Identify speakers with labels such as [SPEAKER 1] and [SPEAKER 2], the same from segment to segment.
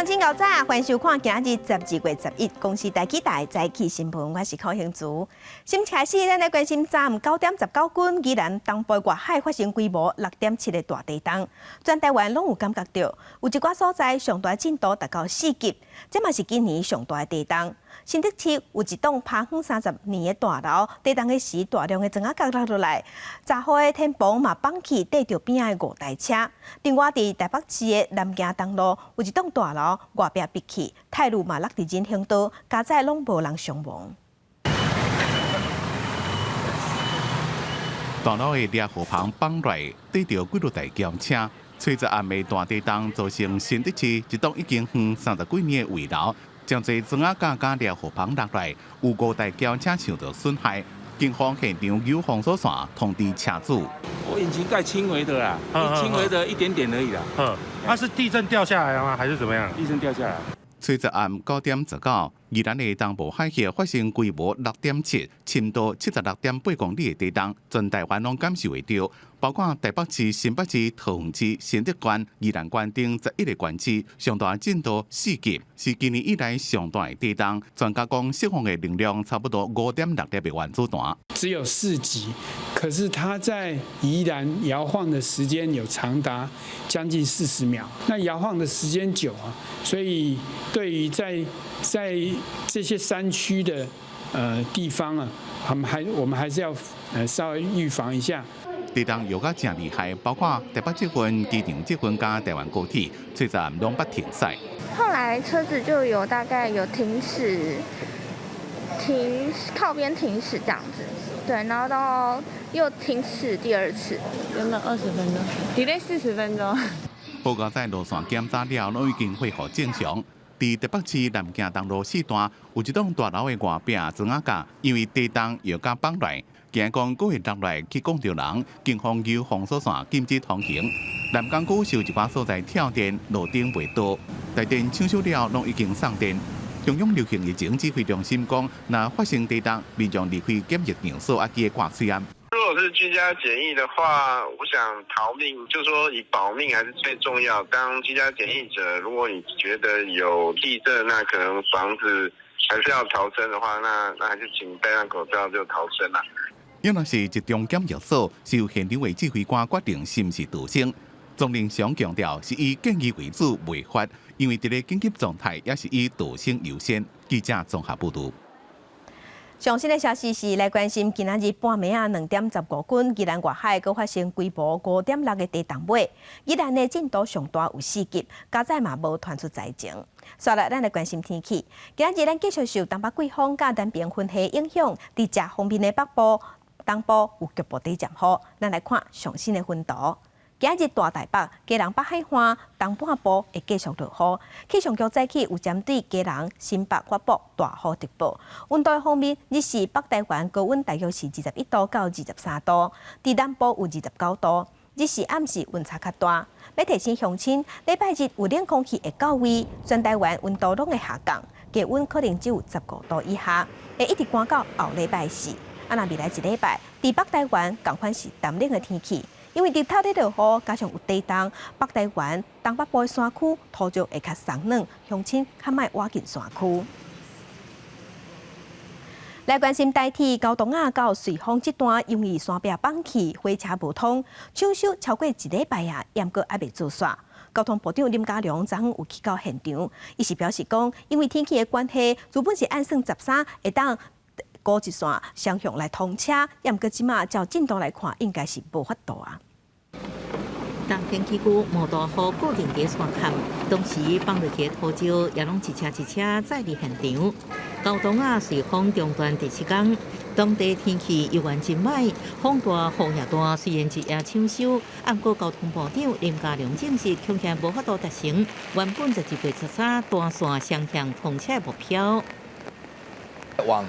[SPEAKER 1] 親𠢕早，歡迎收看今仔日12月11公視台語台早起新聞，我是柯興慈。新聞開始，咱來關心昨暗9點19分，宜蘭東部外海發生規模6.7的大地動，全台灣攏有感覺著，有一寡所在上大震度達到4級，這嘛是今年上大的地動。新竹市有一棟拍遠30年的大樓，地動的時大量的磚仔角落落來，閘雨的天棚嘛綁去綴著邊仔的五台車。另外，佇台北市的南京東路有一棟大樓外壁篕去，鐵路嘛落佇人行道，佳哉攏無人傷亡。
[SPEAKER 2] 大樓的掠雨棚綁來，綴著幾落台轎車。吹十暗的大地動造成新竹市一棟已經遠30幾年的危樓，真濟磚仔角佮掠雨棚落來，有五台轎車受著損害。警方現場有封鎖線通知車主。
[SPEAKER 3] 我引擎蓋輕微的啦，輕微的一點點而已啦。
[SPEAKER 4] 嗯，那是地震掉下來了嗎？還是怎麼樣？
[SPEAKER 3] 地震掉下來。
[SPEAKER 2] 吹十暗9點19，宜蘭的東部海域發生規模6.7、深度76.8公里的地動，全台灣攏感受會著，包括台北市、新北市、桃園市、新竹縣、宜蘭縣等11個縣市，上大震度4級，是今年以來上大的地動。專家講，釋放的能量差不多5.6粒的原子彈。
[SPEAKER 5] 只有4級，可是它在宜蘭搖晃的時間有長達將近40秒，那搖晃的時間久啊，所以對於在這些山區的地方啊，我們還是要稍微預防一下。
[SPEAKER 2] 地動搖甲誠厲害，包括台北捷運、機場捷運佮台灣高鐵，吹十暗攏捌停駛。
[SPEAKER 6] 後來車子就有大概有停駛，停靠邊停駛這樣子，對，然後到又停駛第二次，
[SPEAKER 7] 原本20分鐘，delay 40分鐘。
[SPEAKER 2] 報告在路線檢查了，攏已經恢復正常。佇台北市南京東路四段有一棟大樓的外壁磚仔角，因為地動搖佮綁來，驚講閣會落來去摃著人，警方有封鎖線禁止通行。南港區受一寡所在跳電，路燈袂著，台電搶修了，攏已經送電。中央流行疫情指揮中心講，若發生地動，民眾離開檢疫場所，愛記得掛喙罨。
[SPEAKER 8] 如果是居家檢疫的話，我想逃命，就說以保命還是最重要。當居家檢疫者，如果你覺得有地震，那可能房子還是要逃生的話，那還是請戴上口罩就逃生啦。
[SPEAKER 2] 原來是一中檢疫所，是由現場的指揮官決定是毋是逃生。鍾寧祥強調，是以建議為主，違法，因為佇咧緊急狀態，也是以逃生優先。記者綜合報導。
[SPEAKER 1] 上新的消息是來關心，今仔日半暝仔2點15分，宜蘭外海閣發生規模5.6的地動尾，宜蘭的震度上大有4級，佳哉嘛無傳出災情。煞來咱來關心天氣，今仔日咱繼續受東北季風佮南爿雲系影響，佇遮方面的北部、東部有局部短暫雨。咱來看上新的雲圖。今仔日大台北、基隆北海岸、東半部會繼續落雨。氣象局早起有針對基隆、新北發布大雨特報。溫度方面，日時北台灣高溫大約是21度到23度，佇南部有29度。日時暗時溫差較大。欲提醒鄉親，禮拜日有冷空氣會到位，全台灣溫度攏會下降，低溫可能只有15度以下，會一直寒到後禮拜四。啊，若未來一禮拜，佇北台灣仝款是澹冷的天氣。因為日頭咧落雨，加上有地動，北台灣東北部的山區土石會較鬆軟，鄉親較莫倚近山區。來關心台鐵高洞仔到瑞芳這段，因為山壁崩去，火車無通，搶修超過一禮拜啊，猶閣猶未做煞。交通部長林佳龍昨昏有去到現場，伊是表示講，因為天氣的關係，原本是按算13會當高一線雙向來通車，猶閣這馬照進度來看，應該是無法度啊。
[SPEAKER 9] 冬天起久冒大雨，固定佇山坎，當時放落去的土石也攏一車一車載佇現場。高洞仔瑞芳中斷第七工，當地天氣猶原真䆀，風大雨也大，雖然一夜搶修，毋過交通部長林佳龍證實，恐驚無法度達成原本12月13單線雙向通車的目標。
[SPEAKER 10] 往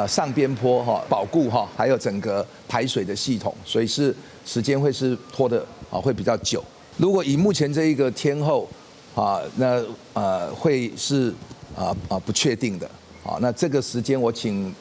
[SPEAKER 10] 上邊坡哈保固哈，還有整個排水的系統，所以是時間會是拖得啊會比較久。如果以目前這一個天候啊，那會是不確定的啊。那這個時間我請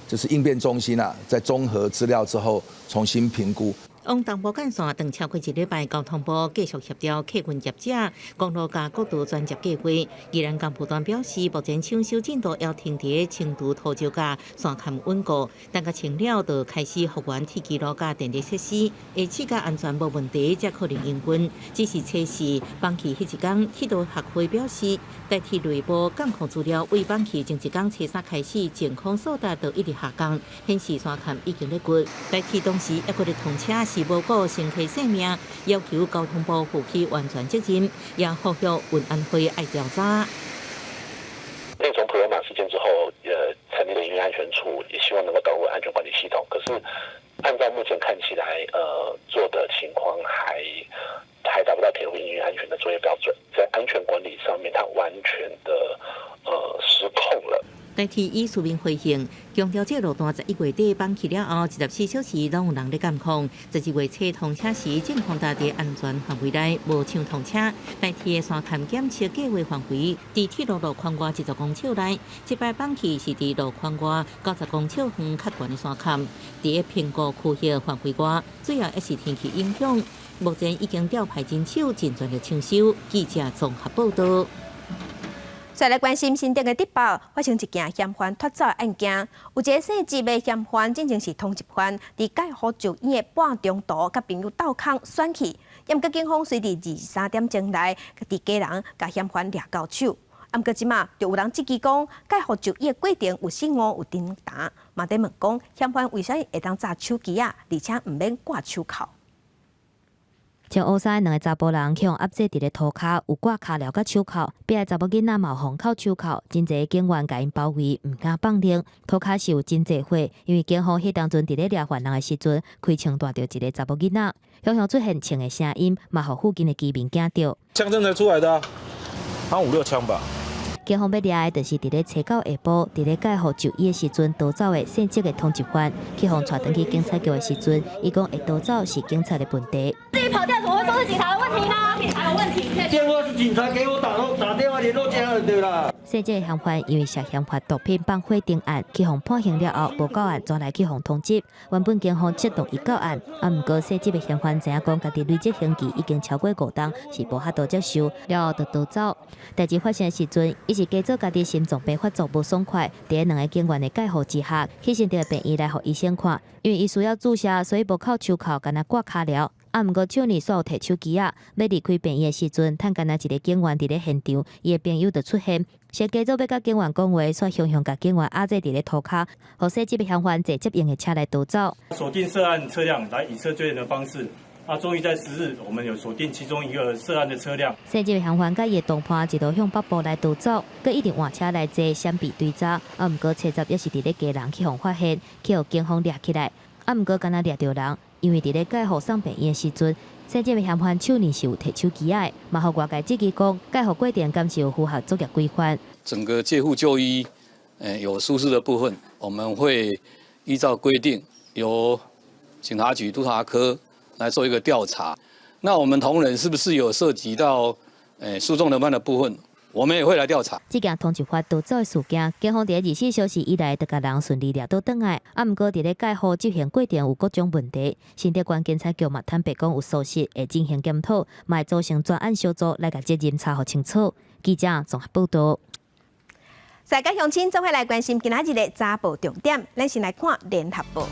[SPEAKER 10] 就是應變中心啊，在綜合資料之後重新評估。
[SPEAKER 9] 往東部幹線斷超過一禮拜，交通部繼續協調客運業者、公路佮國道轉接計劃。宜蘭江埔段表示，目前搶修進度猶停佇清除塗石佮山崁穩固，等甲清了就開始復原鐵支路佮電力設施，會試甲安全無問題，才可能營運。只是測試放棄彼一工，鐵道學會表示，台鐵內部監控資料對放棄前一工初三開始，淨空速達就一直下降，顯示山崁已經咧掘。台鐵當時猶閣咧通車，是無顧乘客性命，要求交通部負起完全責任，也呼籲運安會愛調查。
[SPEAKER 11] 那從普悠瑪事件之後，成立了營運安全處，也希望能夠導入安全管理系統。可是按照目前看起來，做的情況還達不到鐵路營運安全的作業標準，在安全管理上面，它完全的失控了。
[SPEAKER 9] 台鐵以書面回應，強調這路段11月底放棄了後，24小時攏有人咧監控。12月初通車時，淨空達佇安全範圍內，無搶通車。台鐵的山崁檢測計劃範圍，佇鐵路路寬外10公尺內，這擺放棄是佇路寬外90公尺遠較懸的山崁，佇評估區域範圍外，主要也是天氣影響。目前已經調派人手盡全力搶修。記者綜合報道。
[SPEAKER 1] 再來關心新竹的竹北發生一件嫌犯脫走的案件，有一个姓職的嫌犯，進前是通緝犯，佇介護就醫的半中途，佮朋友鬥空竄去，毋過警方隨佇23點鐘內，佇基隆共嫌犯掠到手。毋過這馬就有人質疑講，介護就醫的過程有失誤有偵查，嘛佇問講嫌犯為啥物會當詐手機仔，而且毋免掛手銬。
[SPEAKER 12] 穿烏衫的兩个查埔人予壓制佇咧塗跤，有掛跤鐐佮手銬，壁的查某囡仔嘛有予銬手銬，真濟警員共𪜶包圍，毋敢放任。塗跤是有真濟火，因為警方彼當陣佇咧掠犯人的時陣，開槍彈著一个查某囡仔，響響出現槍的聲音，嘛予附近的居民驚著。
[SPEAKER 13] 槍聲才出來的，好像五六槍吧。
[SPEAKER 12] 警方欲掠的，就是佇咧初九下晡，佇咧介護就醫的時陣逃走的姓職的通緝犯，去予帶轉去警察局的時陣，伊講會逃走是警察的問題。
[SPEAKER 14] 自己跑掉，怎麼會說是警察的問題呢？警察有問題。
[SPEAKER 15] 電話是警察給我打電話聯絡家人對啦。
[SPEAKER 12] 姓職的嫌犯因為涉嫌販毒品放火等案，去予判刑了後，無到案，轉來去予通緝。原本警方出動伊到案，啊，毋過姓職的嫌犯知影講，家己累積刑期已經超過5冬，是無法度接受，了後就逃走。代誌發生的時陣，伊是假做家己心臟病發作無爽快，佇咧兩个警員的介護之下，去新竹的病院來予醫生看，因為伊需要注射，所以無銬手銬，干焦掛跤鐐。啊，毋過手裡煞有提手機仔，欲離開病院的時陣，趁干焦一个警員佇咧現場，伊的朋友就出現，先假做欲佮警員講話，煞雄雄共警員壓制佇咧塗跤，予姓職的嫌犯坐接應的車來逃走。
[SPEAKER 16] 鎖定涉案車輛，來以車追人的方式。啊，終於在10日，我們有鎖定其中一個涉案的車輛。
[SPEAKER 12] 姓職的嫌犯佮伊的同伴一路向北部來逃走，閣一直換車來坐閃避追查。啊，毋過車站也是佇咧基隆去予發現，去予警方掠起來。啊，毋過敢若掠著人，因為佇咧介護送病院的時陣，姓職的嫌犯手裡是有提手機仔的，嘛予外界質疑講，介護過程敢是有符合作業規範。
[SPEAKER 17] 整個介護就醫，有疏失的部分，我們會依照規定由警察局督察科來做一個調查。那我們同仁是不是有涉及到訴訟人犯的部分？我們也會來調查。
[SPEAKER 12] 這件通緝犯逃走的事件，警方佇24小時以內就共人順利掠倒轉來。啊，毋過佇咧介護執行過程有各種問題，新竹縣警察局嘛坦白講有疏失，會進行檢討，嘛會組成專案小組來共責任查予清楚。記者綜合報導。
[SPEAKER 1] 世界鄉親做伙來關心今仔日的早報重點，咱先來看聯合報。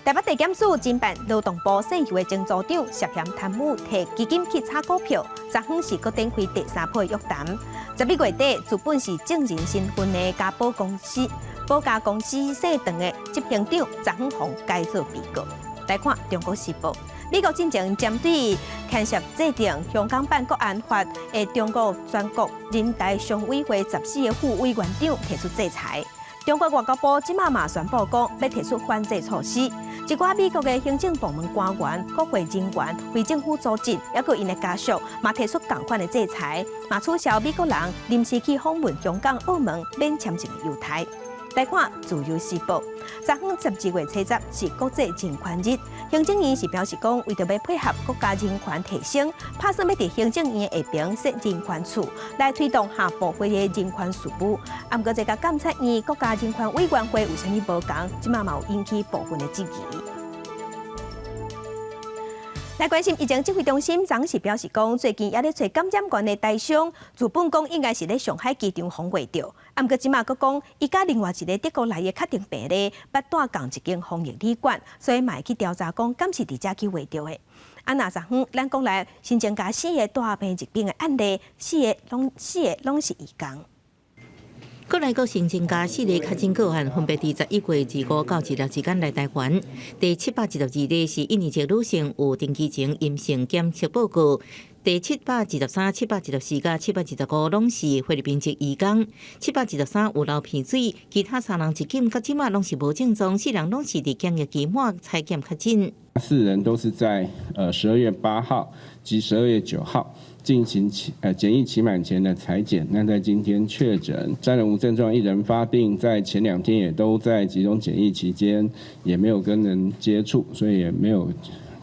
[SPEAKER 1] 台北地檢署偵辦勞動部姓邱的前組長涉嫌貪污提基金去炒股票，昨昏是閣展開第三波約談。11月底，資本是證人身份的嘉寶公司、寶嘉公司姓鄧的執行長，昨昏予解做被告。來看《中國時報》，美國進前針對牽涉制定香港版國安法的中國全國人大常委會14个副委員長提出制裁。中國外交部這馬嘛宣布講，欲提出反制措施。一寡美國的行政部門官員、國會人員、非政府組織，抑閣𪜶的家屬，嘛提出仝款的制裁，嘛取消美國人臨時去訪問香港、澳門免簽證的優待。來看《自由時報》，昨昏12月初10是國際人權日，行政院是表示講，為著欲配合國家人權提升，拍算欲佇行政院下爿設人權處，來推動下部會的人權事務。啊，毋過這佮監察院國家人權委員會有啥物無仝，這馬嘛有引起部分的質疑。來關心疫情指揮中心，昨時表示講，最近猶咧揣感染源的台商，自本講應該是咧上海機場予穢著，啊，毋過這馬閣講，伊佮另外一个德國來的確診病例，捌蹛仝一間防疫旅館，所以嘛會去調查講，敢是佇遮去穢著的。啊，若昨昏咱國內新增加四个帶病入境的案例，四个攏是移工。
[SPEAKER 9] 國內閣新增加四例確診個案，分別佇11月25到26之間來台灣。第722例是印尼籍女性，有登機前陰性檢測報告。第723、724佮725攏是菲律賓籍移工。723有流鼻水，其他三人入境到這馬攏是無症狀，四人攏是佇檢疫期滿採檢確診。
[SPEAKER 18] 四人都是在12月8號及12月9號進行檢疫期滿前的採檢，那在今天確診，三人無症狀，一人發病，在前2天也都在集中檢疫期間，也沒有跟人接觸，所以也沒有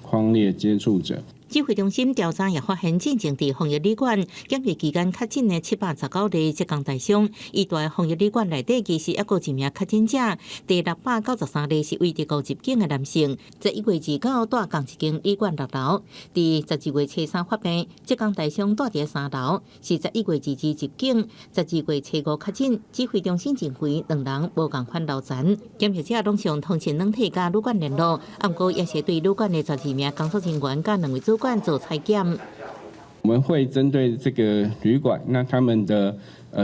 [SPEAKER 18] 匡列接觸者。
[SPEAKER 9] 指揮中心調查也發現，進前佇防疫旅館檢疫期間確診的719例浙江台商，伊蹛防疫旅館內底其實猶閣一名確診者。第693例是對德國入境的男性，11月29蹛仝一間旅館六樓，佇12月初三發病，浙江台商蹛佇三樓，是11月22入境，12月初五確診。指揮中心認為兩人無仝款樓層，檢疫者攏用通訊軟體佮旅館聯絡，毋過也是對旅館的12名工作人員佮兩位主管做採檢。
[SPEAKER 18] 我們會針對這個旅館，那他們的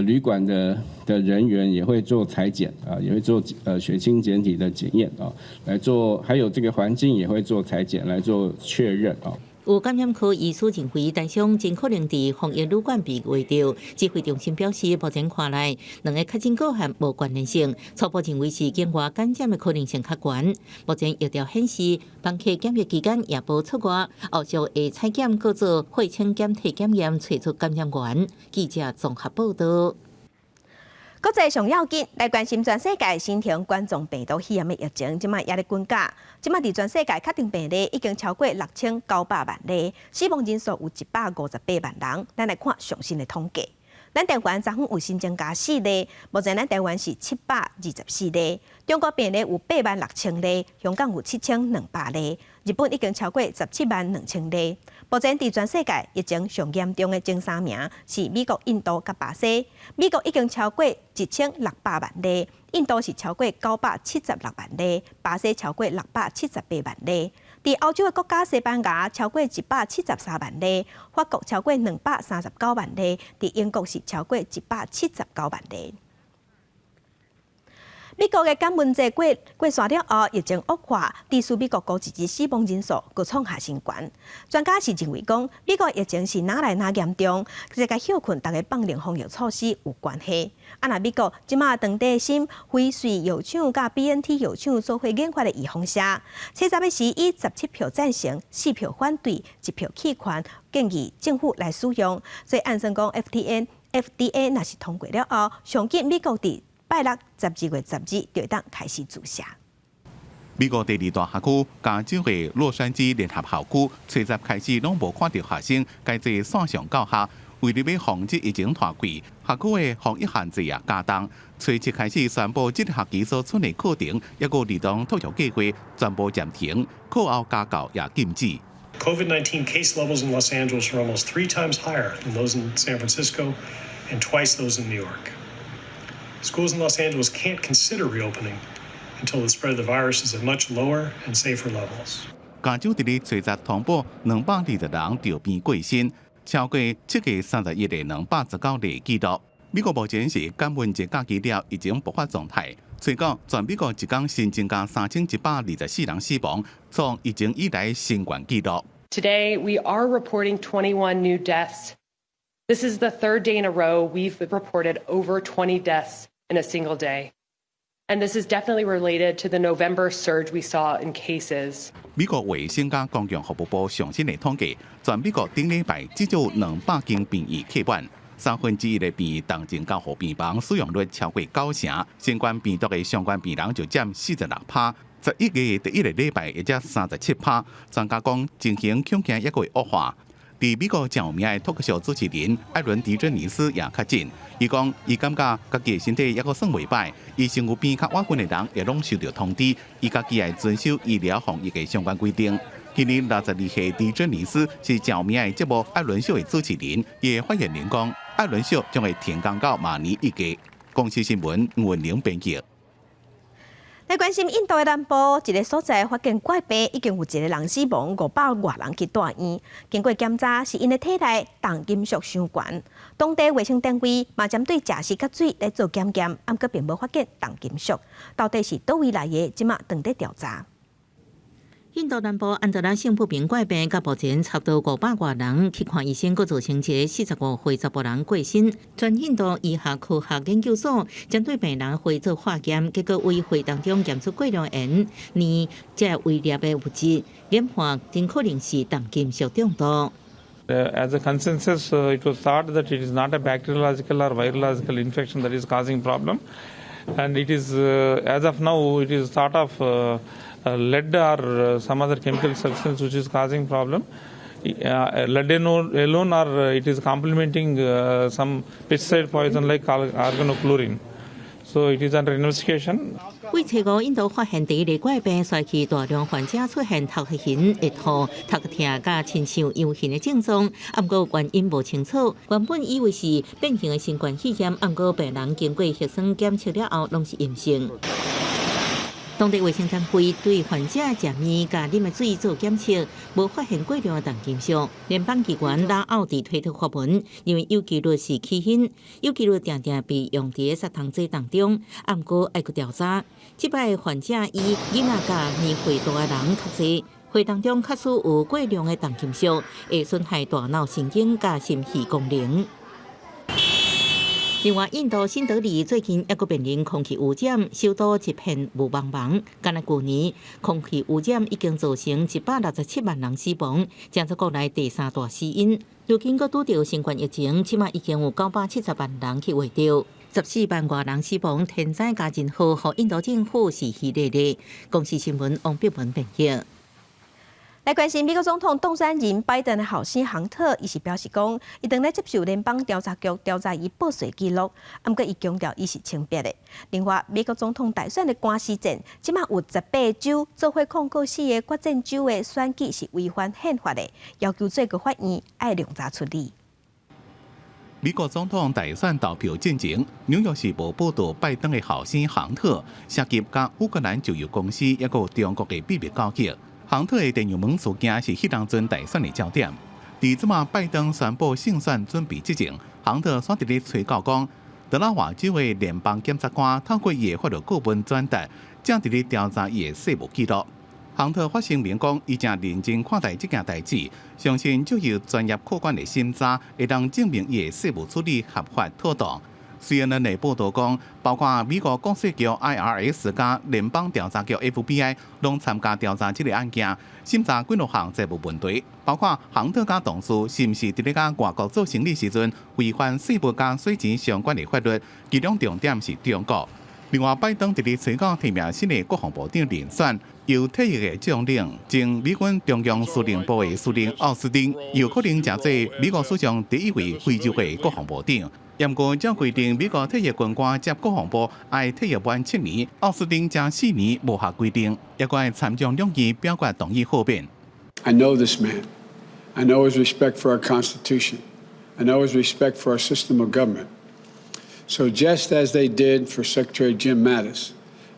[SPEAKER 18] 旅館的人員也會做採檢啊，也會做血清檢體的檢驗啊，來做，還有這個環境也會做採檢來做確認啊。
[SPEAKER 9] 有感染科醫師認為，台商真可能佇防疫旅館被穢著。指揮中心表示，目前看來，兩个確診個案無關聯性，初步認為是境外感染的可能性較懸。目前疫調顯示，房客檢疫期間也無出外，後續會採檢閣做血清檢體檢驗，揣出感染源。記者綜合報道。
[SPEAKER 1] 國際上要緊來關心全世界新型冠狀病毒肺炎的疫情，這馬猶咧滾價。這馬佇全世界確診病例已經超過6900萬例，死亡人數有158萬人。咱來看上新的統計。咱台灣昨昏有新增加四例，目前咱台灣是724例。中國病例有8萬6千例，香港有7200例，日本已經超過17萬2千例。目前佇全世界疫情上嚴重的前三名是美國、印度佮巴西。美國已經超過1600萬例，印度是超過976萬例，巴西超過678萬例。佇歐洲的國家西班牙超過173萬例，法國超過239萬例，佇英國是超過179萬例。美國的感恩節過煞了後，疫情惡化，致使美國孤一日死亡人數閣創下新懸。專家是認為講，美國疫情是愈來愈嚴重，這佮歇睏逐家放寬防疫措施有關係。啊，若美國這馬當地審輝瑞藥廠佮 BNT 藥廠做伙研發的預防射，初十時以17票贊成、4票反對、1票棄權，建議政府來使用。所以按算講，FDA 若是通過了後，上緊美國佇拜六12月12就會當開始注射。
[SPEAKER 2] 美國第二大學區加州的洛杉磯聯合校區，初十開始攏無看著學生改做線上教學，為著欲防止疫情拖開，學區的防疫限制也加重。初七開始宣布，這个學期所賰的課程，抑閣兒童托育計劃全部暫停，課後家教也禁止。
[SPEAKER 19] COVID-19 case levels in Los Angeles are almost three times higher than those in San Francisco and twice those in New York. Schools in Los Angeles can't consider reopening until the spread of the virus is at much lower and safer levels.
[SPEAKER 2] 加州佇咧初十通報220人著病過身，超過7月31日219例紀錄。美國目前是感恩節假期了，疫情爆發狀態。初九，全美國一工新增加3124人死亡，創疫情以來新懸紀錄。
[SPEAKER 20] Today we are reporting 21 new deaths. This is the third day in a row we've reported over 20 deaths in a single day. And this is definitely related to the November surge we saw in cases.
[SPEAKER 2] 美國衛生佮公共服務部上新的統計，全美國頂禮拜至少200間病院客滿，1/3的病院重症監護病房使用率超過九成，新冠病毒的相關病人就佔46趴。11月第一个禮拜也才37趴。專家講，情形恐驚猶閣會惡化。佇美國誠有名的脫口秀主持人艾倫迪珍尼斯也確診，伊講伊感覺家己的身體猶閣算袂䆀，伊身軀邊較倚近的人也攏收著通知，伊家己會遵守醫療防疫的相關規定。今年62歲的珍妮斯是著名的節目《艾倫秀》的主持人，伊的發言人講，艾倫秀將會停工到明年一月。公視新聞吳文玲編輯。
[SPEAKER 1] 來關心印度的南部一个所在發現怪病，已經有一个人死亡，500外人去蹛院。經過檢查，是𪜶的體內重金屬傷懸。當地衛生單位嘛針對食食佮水來做檢驗，毋過並無發現重金屬。到底是佗位來的？這馬正佇調查。
[SPEAKER 9] 印度南部安德拉省不明怪病，到目前差不多500外人去看醫生，閣造成一个45歲查埔人過身。全印度醫學科學研究所針對病人血做化驗，結果佇血當中檢出過量鹽、鎳這微粒的物質，研判真可能是重金屬中毒。
[SPEAKER 21] As a consensus, it was thought that it is not a bacteriological or virological infection that is causing problem, and it is as of now it is thought of lead or some other chemical substance which is causing problem. Lead alone or it is complementing some pesticide poison like organochlorine. So it is under investigation.
[SPEAKER 9] 為初五，印度發現第一例怪病，社區大量患者出現頭殼痕、會吐、頭殼疼、佮親像陽性的症狀，毋過原因無清楚。原本以為是變形的新冠肺炎，毋過病人經過核酸檢測了後，攏是陰性。當地衛生單位對患者食麵佮啉的水做檢測，無發現過量的重金屬。聯邦機關拉奧佇推特發文，認為有機氯是起因，有機氯定定被用佇殺蟲劑當中，毋過愛閣調查。這擺患者以囡仔佮年歲大的人較濟，血當中確實有過量的重金屬，會損害大腦神經佮心肺功能。另外，印度新德里最近猶閣面臨空氣污染，首都一片霧茫茫。干焦舊年，空氣污染已經造成167萬人死亡，成做國內第三大死因。如今閣拄著新冠疫情，這馬已經有970萬人去罹著，14萬外人死亡，天災佮人禍，予印度政府是氣咧咧。公視新聞王碧文編譯。
[SPEAKER 1] 來關心美國總統當選人拜登的後生亨特，伊是表示講，伊當咧接受聯邦調查局調查伊報稅記錄，毋過伊強調伊是清白的。另外，美國總統大選的官司戰，這馬有18州做伙控告四个決戰州的選舉是違反憲法的，要求最高法院愛另查處理。
[SPEAKER 2] 美國總統大選投票進前，紐約時報報導，拜登的後生亨特涉及佮烏克蘭石油公司抑閣中國的秘密交易。亨特的電郵門事件是彼當陣大選的焦點。佇這馬拜登宣布勝選準備之前，亨特煞佇咧催告講，德拉瓦州的聯邦檢察官透過伊的法律顧問轉達，正佇咧調查伊的稅務記錄。亨特發聲明講，伊正認真看待這件代誌，相信藉由專業客觀的審查，會當證明伊的稅務處理合法妥當。CNN 的報導講，包括美國國稅局 IRS 佮聯邦調查局 FBI 攏參加調查這个案件，審查幾若項財務問題，包括亨特佮同事是毋是佇咧佮外國做生意時陣違反稅務佮稅錢相關的法律，其中重點是中國。另外，拜登佇咧初九提名新的國防部長人選，由退役的將領、前美軍中央司令部的司令奧斯汀，有可能成做美國史上第一位非洲裔國防部長。毋過照規定，美國退役軍官接國防部愛退役滿7年，奧斯汀才4年無合規定，猶閣愛參眾兩院表決同意豁免。
[SPEAKER 5] I know this man. I know his respect for our Constitution. I know his respect for our system of government. So just as they did for Secretary Jim Mattis,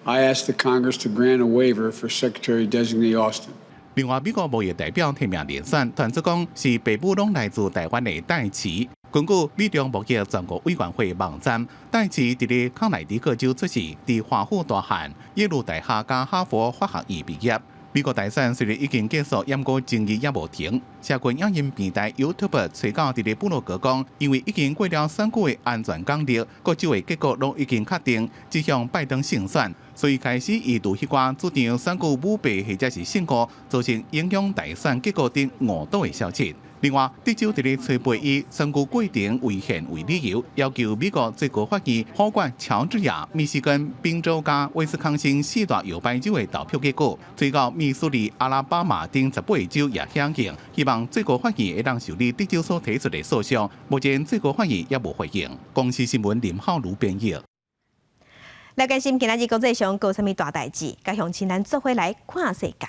[SPEAKER 5] I asked the Congress to grant a waiver for Secretary Designee Austin.
[SPEAKER 2] 另外，美國貿易代表提名人選，傳出講是爸母攏來自台灣的戴琪。根據美中貿易全國委員會網站，戴琪佇咧康乃狄克州出世，佇華府大漢、耶魯大學佮哈佛法學院畢業。美國大選雖然已經結束，毋過爭議猶無停。社群影音平台 YouTube 初九佇咧部落格講，因為已經過了選舉的安全港日，各州的結果攏已經確定，指向拜登勝選，所以開始移除彼寡主張選舉舞弊或者是勝誤，造成影響大選結果等誤導的消息。另外，德州佇咧初八以選舉過程違憲為理由，要求美國最高法院否決喬治亞、密西根、賓州佮威斯康星四大搖擺州的投票結果。最後，密蘇里、阿拉巴馬等18個州也響應，希望最高法院會當受理德州所提出的訴訟。目前最高法院猶無回應。公視新聞林浩如編譯。
[SPEAKER 1] 來關心今仔日國際上閣有啥物大代誌，佮鄉親咱做伙來看世界。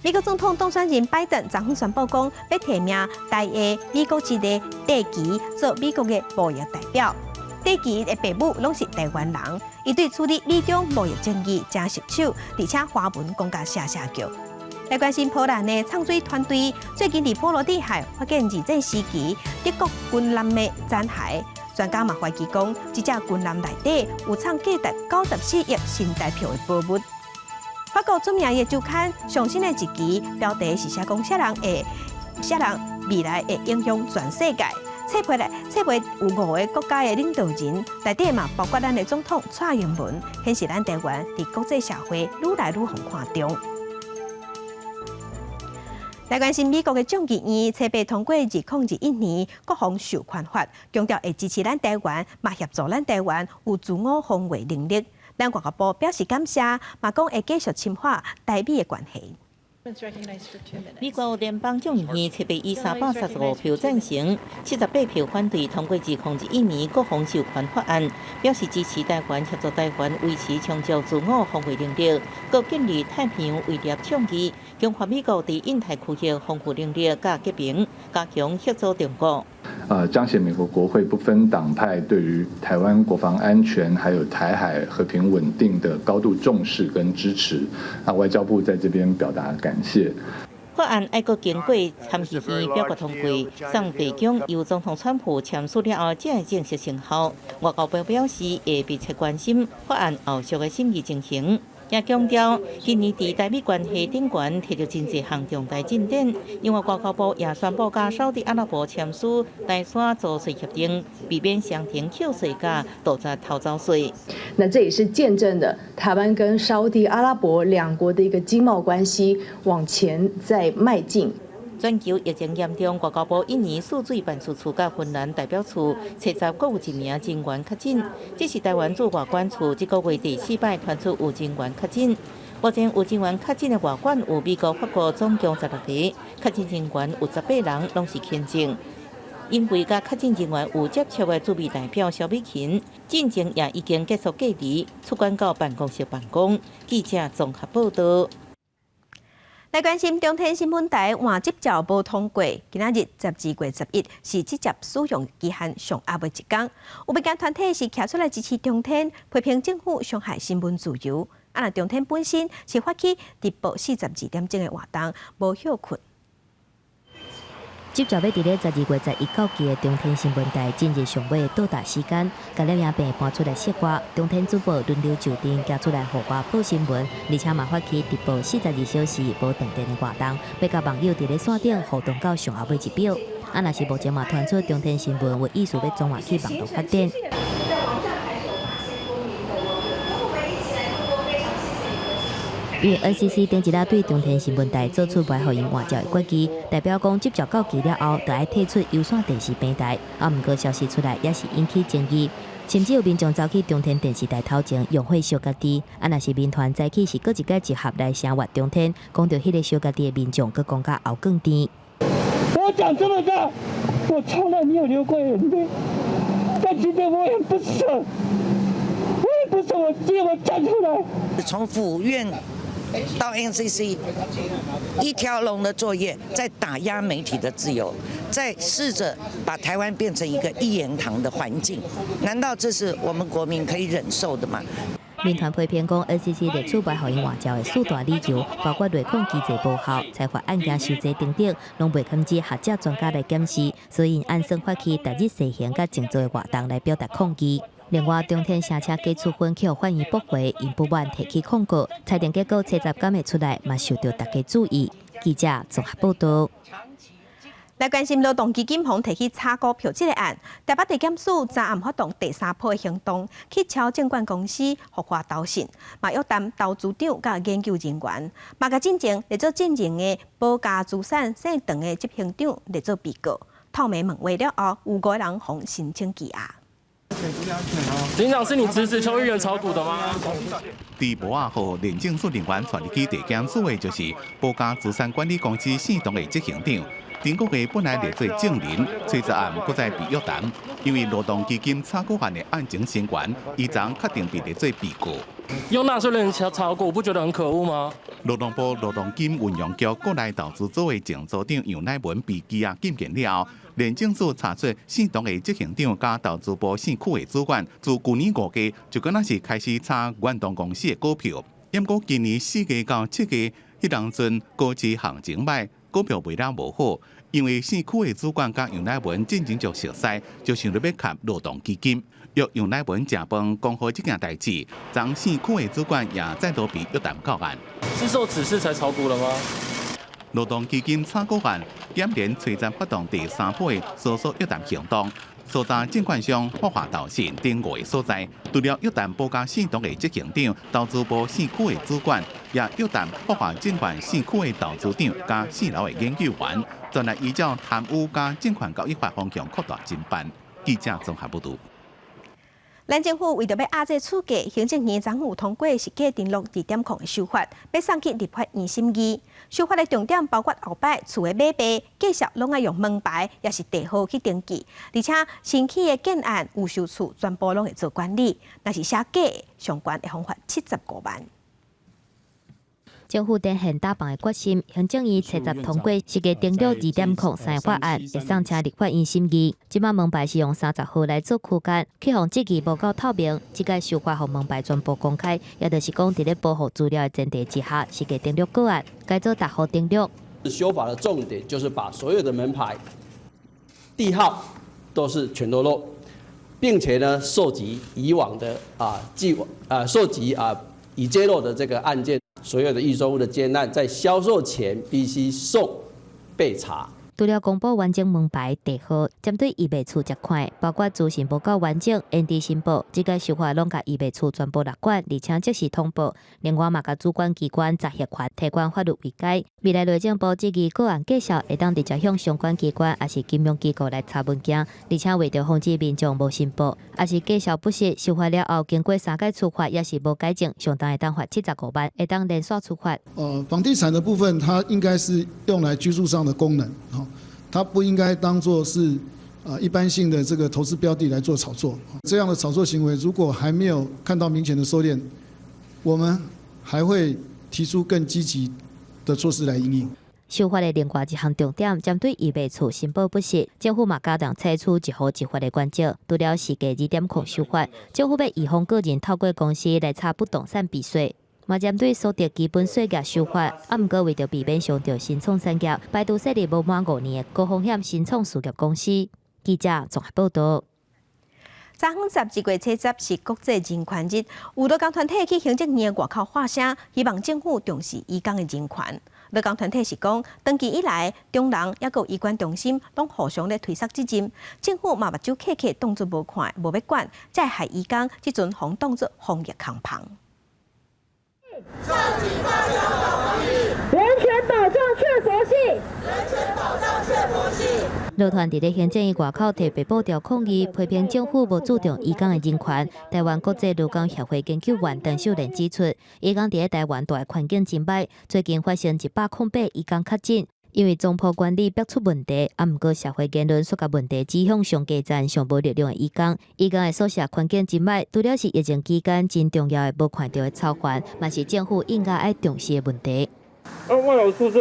[SPEAKER 1] 美國總統當選人拜登昨昏宣布講，欲提名台裔美國籍的戴琪做美國的貿易代表。戴琪的爸母攏是台灣人，伊對處理美中貿易爭議誠熟手，而且華文講甲聲聲叫。來關心波蘭的藏水團隊最近佇波羅的海發現二戰時期德國軍艦的殘骸，專家嘛懷疑講，這隻軍艦內底有藏價值94億新台票的寶物。法國著名的週刊上新的一期標題是寫講啥人會啥人未來會影響全世界。冊皮來冊皮有五个國家的領導人，內底嘛包括咱的總統蔡英文，顯示咱台灣佇國際社會愈來愈予看重。來關心美國的眾議院，初八通過2021年國防授權法，強調會支持咱台灣，嘛協助咱台灣有自我防衛能力。咱外交部表示感謝，嘛講會繼續深化台美的關係。
[SPEAKER 9] 美國聯邦眾議院初八以335票贊成、78票反對通過2021年國防授權法案，表示支持台灣協助台灣維持充足自我防衛能力，閣建立太平洋威懾倡議，強化美國佇印太區域防護能力佮結盟，加強協助中國。
[SPEAKER 4] 彰顯美國國會不分黨派對於台灣國防安全還有台海和平穩定的高度重視跟支持。那外交部在這邊表達感謝。
[SPEAKER 9] 法案愛閣經過參議院表決通過，送白宮由總統川普簽署了後，才會正式生效。外交部表示會密切關心法案後續的審議情形。也強調，今年佇台美關係頂懸提著真濟項重大進展。另外，外交部也宣布佮沙烏地阿拉伯簽署台沙租稅協定，避免雙重扣稅佮杜絕偷走稅。
[SPEAKER 22] 那這也是見證了台灣跟沙烏地阿拉伯兩國的一個經貿關係往前在邁進。
[SPEAKER 9] 全球疫情嚴重，外交部印尼泗水辦事處佮芬蘭代表處，初十閣有一名人員確診，這是台灣駐外館處這個月第四擺傳出有人員確診。目前有人員確診的外館有美國、法國總共16個，確診人員有18人，攏是輕症。因為佮確診人員有接觸的駐美代表蕭美琴，進前也已經結束隔離，出關到辦公室辦公。記者綜合報道。
[SPEAKER 1] 來關心中天新聞台換執照無通過，今仔日12月11是執照使用期限上後尾一工。有民間團體是徛出來支持中天，批評政府傷害新聞自由。啊，若中天本身是發起直播42點鐘的活動，無歇睏。
[SPEAKER 12] 執照欲佇咧12月11到期的中天新聞台，今日上尾到達時間，共錄影棚搬出來釋歌，中天主播輪流就陣，行出來予外報新聞，而且嘛發起直播42小時無斷電的活動，欲佮網友佇咧線頂互動到上後尾一秒。啊，若是目前嘛傳出中天新聞有意思欲轉換去網路發展。因為 NCC 頂一日對中天新聞台做出袂予𪜶換照的決議，代表講執照到期了後，就愛退出有線電視平台。啊，毋過消息出來也是引起爭議，甚至有民眾走去中天電視台頭前用火燒家己。啊，若是民團早起是閣一擺集合來聲援中天，講著彼个燒家己的民眾，閣講甲喉囥甜。
[SPEAKER 23] 我長這麼大，我從來沒有流過眼淚，但今天我也不捨，我也不捨，我今天我站出來。
[SPEAKER 24] 從府院到 NCC 一條龍的作業，在打壓媒體的自由，在試着把台灣變成一個一言堂的環境，難道這是我們國民可以忍受的嗎？
[SPEAKER 12] 民團批評講，NCC 列出袂予𪜶換照的四大理由，包括內控機制無效、裁罰案件傷濟等等，攏袂通知學者專家來檢視，所以按算發起逐日西行佮靜坐的活動來表達抗議。另外，中天聲稱假處分去予法院駁回，𪜶不滿提起控告，裁定結果初十敢會出來，嘛受著大家注意。記者綜合報道。
[SPEAKER 1] 來關心勞動基金予提去炒股票這个案，台北地檢署昨暗發動第三波的行動，去敲證券公司復華投信，嘛約談投資長佮研究人員，嘛共進前列做進前的寶嘉資產姓陳的執行長列做被告，透明問話了後，有五個人予申請羈押。
[SPEAKER 13] 警長，是你指使邱議員炒股的嗎？
[SPEAKER 2] 佇無仔號廉政署人員帶入去地檢署的，就是寶嘉資產管理公司姓董的執行長。頂個月本來列做證人，崔澤案閣再被約談，因為勞動基金炒股案的案情相關，伊昨確定被列做被告。
[SPEAKER 13] 用納稅人錢炒股，不覺得很可惡嗎？
[SPEAKER 2] 勞動部勞動金運用局國內投資組的前組長楊乃文被羈押禁見了後，廉政署查出姓董的執行長佮投資部姓區的主管，自舊年5月就敢若是開始炒遠東公司的股票，毋過今年4月到7月，彼當陣股市行情䆀，股票賣了無好，因為姓區的主管佮楊乃文進前就熟似，就想著欲崁勞動基金。約楊乃文食飯講好這件代誌，昨姓區的主管也再度被約談告案。
[SPEAKER 13] 是受指示才炒股了嗎？
[SPEAKER 2] 勞動基金炒股案，檢聯催戰發動第三波的搜索約談行動，搜查證券商福華投信等五个所在，除了約談報價姓董的執行長、投資部姓區的主管，也約談福華證券姓區的投資長佮四樓的研究員，全來依照貪污佮證券交易法方向擴大偵辦。記者綜合報導。
[SPEAKER 1] 咱政府為著欲壓制厝價，行政院昨昏有通過實價登錄2.0的修法，欲送去立法院審議。修法的重點包括後擺厝的買賣、繼續攏愛用門牌，抑是地號去登記，而且新起的建案預售厝全部攏會做管理，若是寫假的，上懸會予罰75萬。
[SPEAKER 12] 政府展現打房的決心，行政院初十通過實價登錄2.03法案，會送請立法院審議。這擺門牌是用30號來做區間，去予質疑無夠透明，這擺修法予門牌全部公開，也就是講，佇咧保護資料的前提之下，實價登錄個案改做逐戶登錄。
[SPEAKER 3] 修法的重點就是把所有的門牌、地號都是全都錄，並且呢，收集以往的啊既往啊收集啊已揭露的這個案件。所有的預售屋的建案在銷售前必須送備查。
[SPEAKER 12] 除了公布完整門牌地號，針對預賣厝這塊，包括資訊無夠完整、延遲申報，這個修法攏共預賣厝全部納管，而且即時通報。另外嘛，共主管機關查核權提懸法律位階。未來內政部質疑個案繼續，會當直接向相關機關，抑是金融機構來查文件，而且為著防止民眾無申報，抑是繼續不實，修法了後，經過三屆處罰，抑是無改正，上重會當罰75萬，會當連續處罰。
[SPEAKER 6] 房地產的部分，它應該是用來居住上的功能，它不應該當作是一般性的這個投資標的來做炒作。這樣的炒作行為，如果還沒有看到明顯的收斂，我們還會提出更積極的措施來因應。
[SPEAKER 12] 修法的另外一項重點，針對預賣厝申報不實，政府嘛加強採取一戶一罰的原則。除了實價2.0修法，政府欲預防個人透過公司來炒不動產避稅。嘛針對所得基本稅額修法，啊，毋過為著避免傷著新創產業，排除設立無滿5年的高風險新創事業公司。記者綜合報導。
[SPEAKER 1] 昨昏12月70是國際人權日，有勞工團體去行政院外口發聲，希望政府重視移工的人權。勞工團體是講，長期以來，中人抑閣移管中心攏互相咧推卸責任，政府嘛目睭瞌瞌當作無看，無欲管，才會害移工這陣予當作防疫空棚。
[SPEAKER 14] 人權保障卻佛系，人權保障卻佛系。
[SPEAKER 12] 勞團佇咧行政院外口提白布條抗議，批評政府無注重移工的人權。台灣國際勞工協會研究員陳秀蓮指出，移工佇咧台灣蹛的環境真䆀，最近發生108移工確診，因為總鋪管理逼出問題，啊，毋過社會言論煞共問題指向上低層、上無力量的移工，移工的宿舍環境真䆀，除了是疫情期間真重要的無看著的操煩，嘛是政府應該愛重視的問題。
[SPEAKER 7] 那外勞宿舍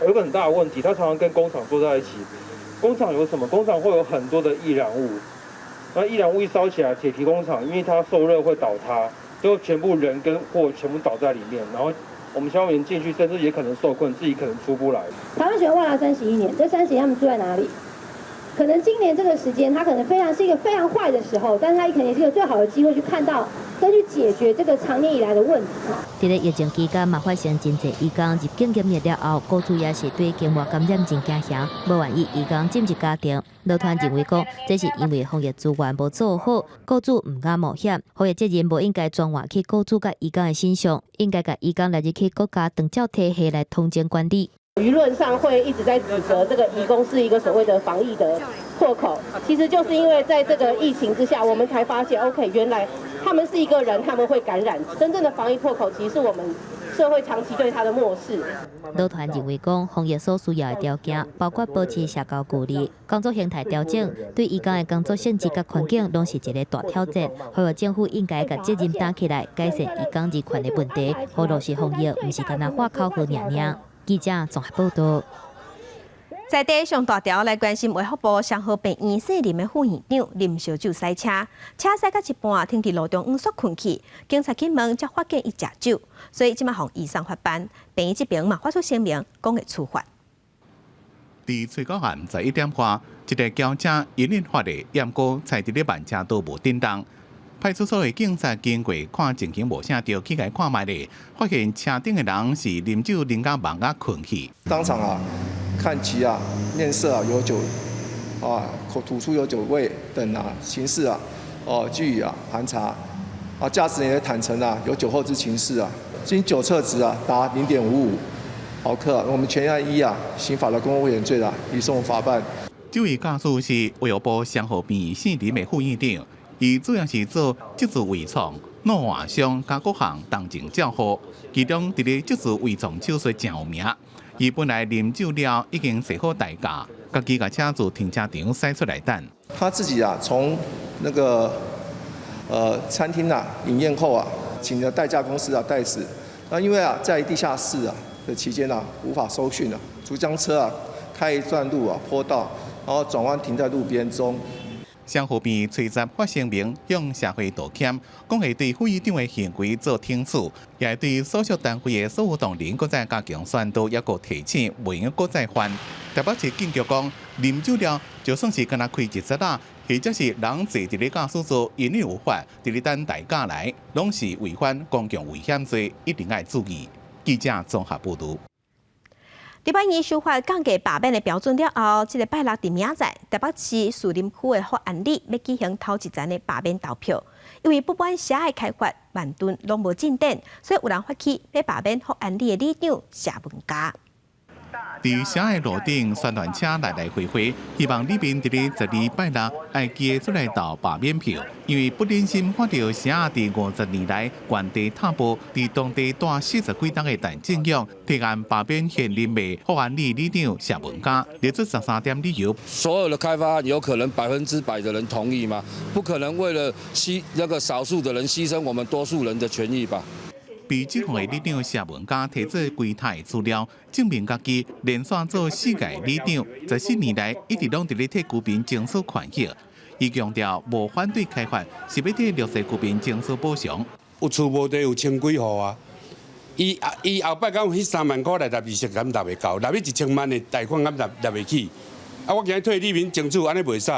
[SPEAKER 7] 有一個很大的問題，他常常跟工廠住在一起。工廠有什麼？工廠會有很多的易燃物，那易燃物一燒起來，鐵皮工廠因為它受熱會倒塌，就全部人跟貨全部倒在裡面，然後我們消防員進去，甚至也可能受困，自己可能出不來。
[SPEAKER 8] 台灣選外勞31年，這31年他們住在哪裡？可能今年這個時間，他可能非常是一個非常壞的時候，但是他可能也是一個最好的機會去看到跟去解決這個長年以來的問題。
[SPEAKER 12] 佇咧疫情期間嘛，發生真濟移工入境檢疫了後，雇主也是對境外感染真驚嚇，無願意移工進入家庭。勞團認為講，這是因為防疫資源無做好，雇主毋敢冒險，防疫責任無應該轉換去雇主佮移工的身上，應該共移工納入去國家長照體系來統整管理。
[SPEAKER 25] 輿論上會一直在指責這個移工是一個所謂的防疫的破口，其實就是因為在這個疫情之下，我們才發現，OK，原來他們是一個人，他們會感染。真正的防疫破口，其實是我們社會長期對他的漠視。
[SPEAKER 12] 老團認為講，防疫所需要的條件，包括保持社交距離、工作形態調整，對移工的工作性質佮環境，攏是一个大挑戰。呼籲政府應該共責任擔起來，改善移工人權的問題，予落實防疫，毋是干焦喊口號爾爾。記者綜合報道。
[SPEAKER 1] 在地上大條來關心衛福部雙和病院杏林的副院長啉燒酒駛車，車駛到一半停佇路中央煞睏去，警察去問才發現伊食酒，所以這馬予移送法辦。病院這邊嘛發出聲明，講會處罰。
[SPEAKER 2] 佇吹狗暗11點外，一个轎車引領發的，毋過踩佇咧慢車道無振動。派出所的警察經過看情形無啥著，去共看覓咧，發現車頂的人是啉酒啉甲茫甲睏去。
[SPEAKER 10] 當場啊，看其啊面色啊有酒啊口吐出有酒味等啊情事啊，哦據以啊盤查，啊駕駛人也坦承啊有酒後之情事啊，經酒測值啊達0.55毫克，我們全案依啊刑法的公共危險罪啊移送法辦。
[SPEAKER 2] 這位駕駛是衛福部雙和病院杏林的副院長。伊主要是做脊柱微創、腦外傷佮各項重症照護，其中佇咧脊柱微創手術誠有名。伊本來啉酒了，已經坐好代駕，家己共車自停車場駛出來等。
[SPEAKER 10] 他自己啊，從那個餐廳啊飲宴後啊，請了代駕公司啊代駛。那因為啊在地下室啊的期間啊無法收訊啊，就將車啊開一段路啊坡道，然後轉彎停在路邊中。
[SPEAKER 2] 雙和病院隨即發聲明向社會道歉，講會對副院長的行為做懲處，也會對所屬單位的所有同仁閣再加強宣導，抑閣提醒，袂用閣再犯。台北市警局講，啉酒了就算是干焦開一節仔，或者是人坐佇咧駕駛座，因為有法佇咧等代駕來，攏是違反公共危險罪，一定愛注意。記者綜合報導。
[SPEAKER 1] 禮拜二修法降低罷免的標準了後，這个拜六佇明仔載，台北市士林區的福安里欲舉行頭一層的罷免投票。因為不滿社的開發萬噸攏無進展，所以有人發起欲罷免福安里的里長謝文嘉。
[SPEAKER 2] 佇社的路頂，宣傳車來來回回，希望里民佇咧12拜六愛記得出來投罷免票，因為不忍心看著社佇50年來原地踏步，佇當地蹛40幾冬的陳政勇提案罷免現任的福安里里長謝文嘉，列出13點理由。
[SPEAKER 11] 所有的開發案有可能100%的人同意嗎？不可能為了犧那個少數的人犧牲我們多數人的權益吧？
[SPEAKER 2] 被指控的里長謝文嘉提出規沓資料，證明家己連續做四屆里長，14年來一直攏佇咧替居民爭取權益。伊強調無反對開發，是欲替弱勢居民爭取補償。
[SPEAKER 15] 有厝無地有千幾戶啊，伊伊後擺敢有彼3萬塊來納利息，敢納袂夠，納彼1000萬的貸款敢納納袂起。啊，我今日替里民爭取，按呢袂使。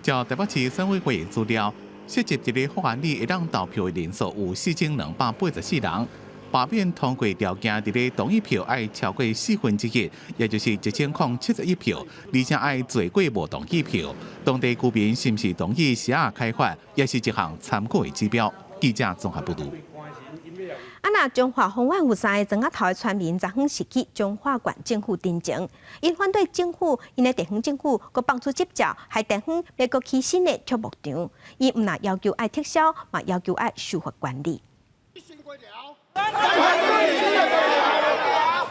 [SPEAKER 2] 照台北市選委會的資料，涉及一个福安里會當投票的人數有4284人，罷免通過條件佇咧同意票愛超過1/4，也就是1071票，而且愛濟過無同意票。當地居民是毋是同意社開發，也是一項參考的指標。記者綜合報導。
[SPEAKER 1] 啊，若彰化豐原有三个莊仔頭的村民，昨昏是去彰化縣政府陳情，𪜶反對政府，𪜶的地方政府閣放出執照，害地方欲閣起新的畜牧場，伊毋但要求愛撤銷，嘛要求愛修法管理。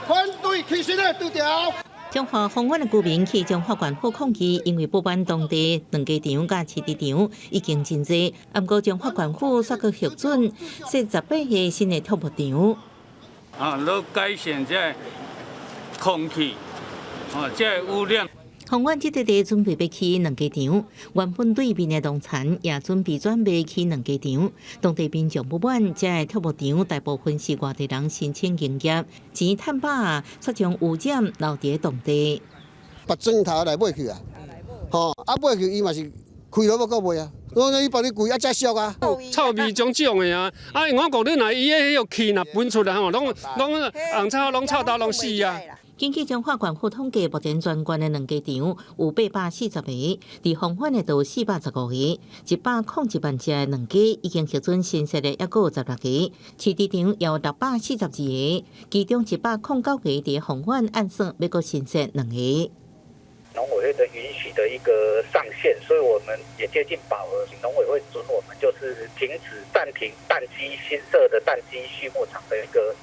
[SPEAKER 16] 反對起新的豬場。
[SPEAKER 9] 彰化豐原的居民去彰化縣府抗議，因為不滿當地農雞場佮飼豬場已經真濟，毋過彰化縣府煞閣核准設18個新的畜牧場。
[SPEAKER 17] 啊，欲改善這个空氣，啊，這个污染。
[SPEAKER 9] 豐原這塊地準備欲起農雞場，原本對面的農田也準備轉賣起農雞場。當地民眾不滿，這个畜牧場大部分是外地人申請營業，錢趁飽，卻將污染留佇當地。
[SPEAKER 16] 別磚頭來買去啊，吼啊買去伊嘛是開了欲閣賣啊。我講伊幫你貴啊，才俗啊。
[SPEAKER 13] 臭味種種的啊，啊，我講你若伊的彼个氣若噴出來吼，攏攏紅臭攏臭到攏死啊。
[SPEAKER 9] 根據彰化縣府統計，目前全縣的農雞場有840个，佇豐原的就有415個，101萬隻的農雞已經核准新設的，抑閣有16个，飼豬場也有642个，其中109个佇豐原按算欲閣新設兩个。
[SPEAKER 26] 農委會的允許的一個上限，所以我們也接近飽和。農委會准我們就是停止暫停蛋雞新設的蛋雞畜牧場的一個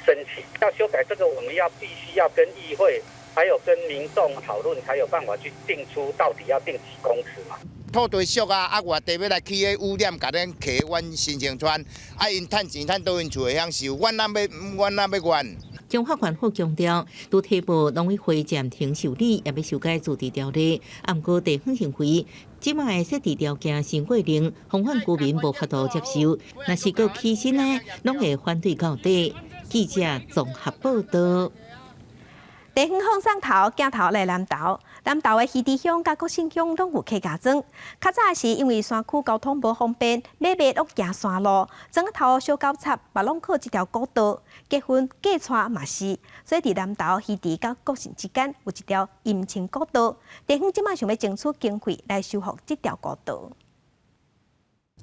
[SPEAKER 26] 申請。要修改這個，我們要必須要跟議會，還有跟民眾討論，才有辦法去定出到底要定幾公尺嘛。
[SPEAKER 4] 土地俗啊，啊外地欲來起个污染，共咱徛阮新生村，啊𪜶趁錢趁佗𪜶厝會享受，阮哪欲阮哪欲怨？
[SPEAKER 9] 彰化縣府強調，拄提報農委會暫停受理，也欲修改自治條例。啊，毋過地方認為，這擺的設置條件傷過冷，防範居民無法度接受。若是閣起新的，攏會反對到底。記者綜合報道。
[SPEAKER 1] 地方放送頭，鏡頭來南投，南投的魚池鄉佮國姓鄉攏有客家莊。較早時因為山區交通無方便，買賣攏行山路，莊仔頭小交插嘛攏靠這條古道，結婚嫁娶嘛是。所以佇南投魚池佮國姓之間有一條姻親古道。地方這擺想欲爭取經費來修復這條古道。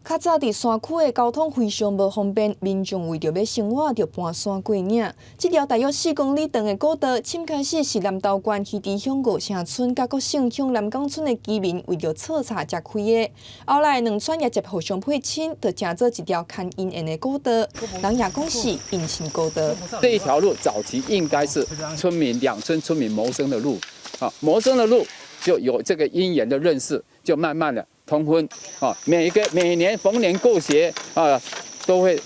[SPEAKER 22] 較早佇山區的交通非常無方便，民眾為著欲生活，著搬山過嶺。這條大約4公里長的古道，先開始是南投縣魚池鄉五城村佮國姓鄉南港村的居民為著採茶才開的。後來兩村也接互相配親，就成做一條牽姻緣的古道。人也講是姻親古道。
[SPEAKER 5] 這一條路早期應該是村民兩村村民謀生的路，啊，謀生的路就有這個姻緣的認識，就慢慢的。通婚啊，每一個每年逢年過節啊，都會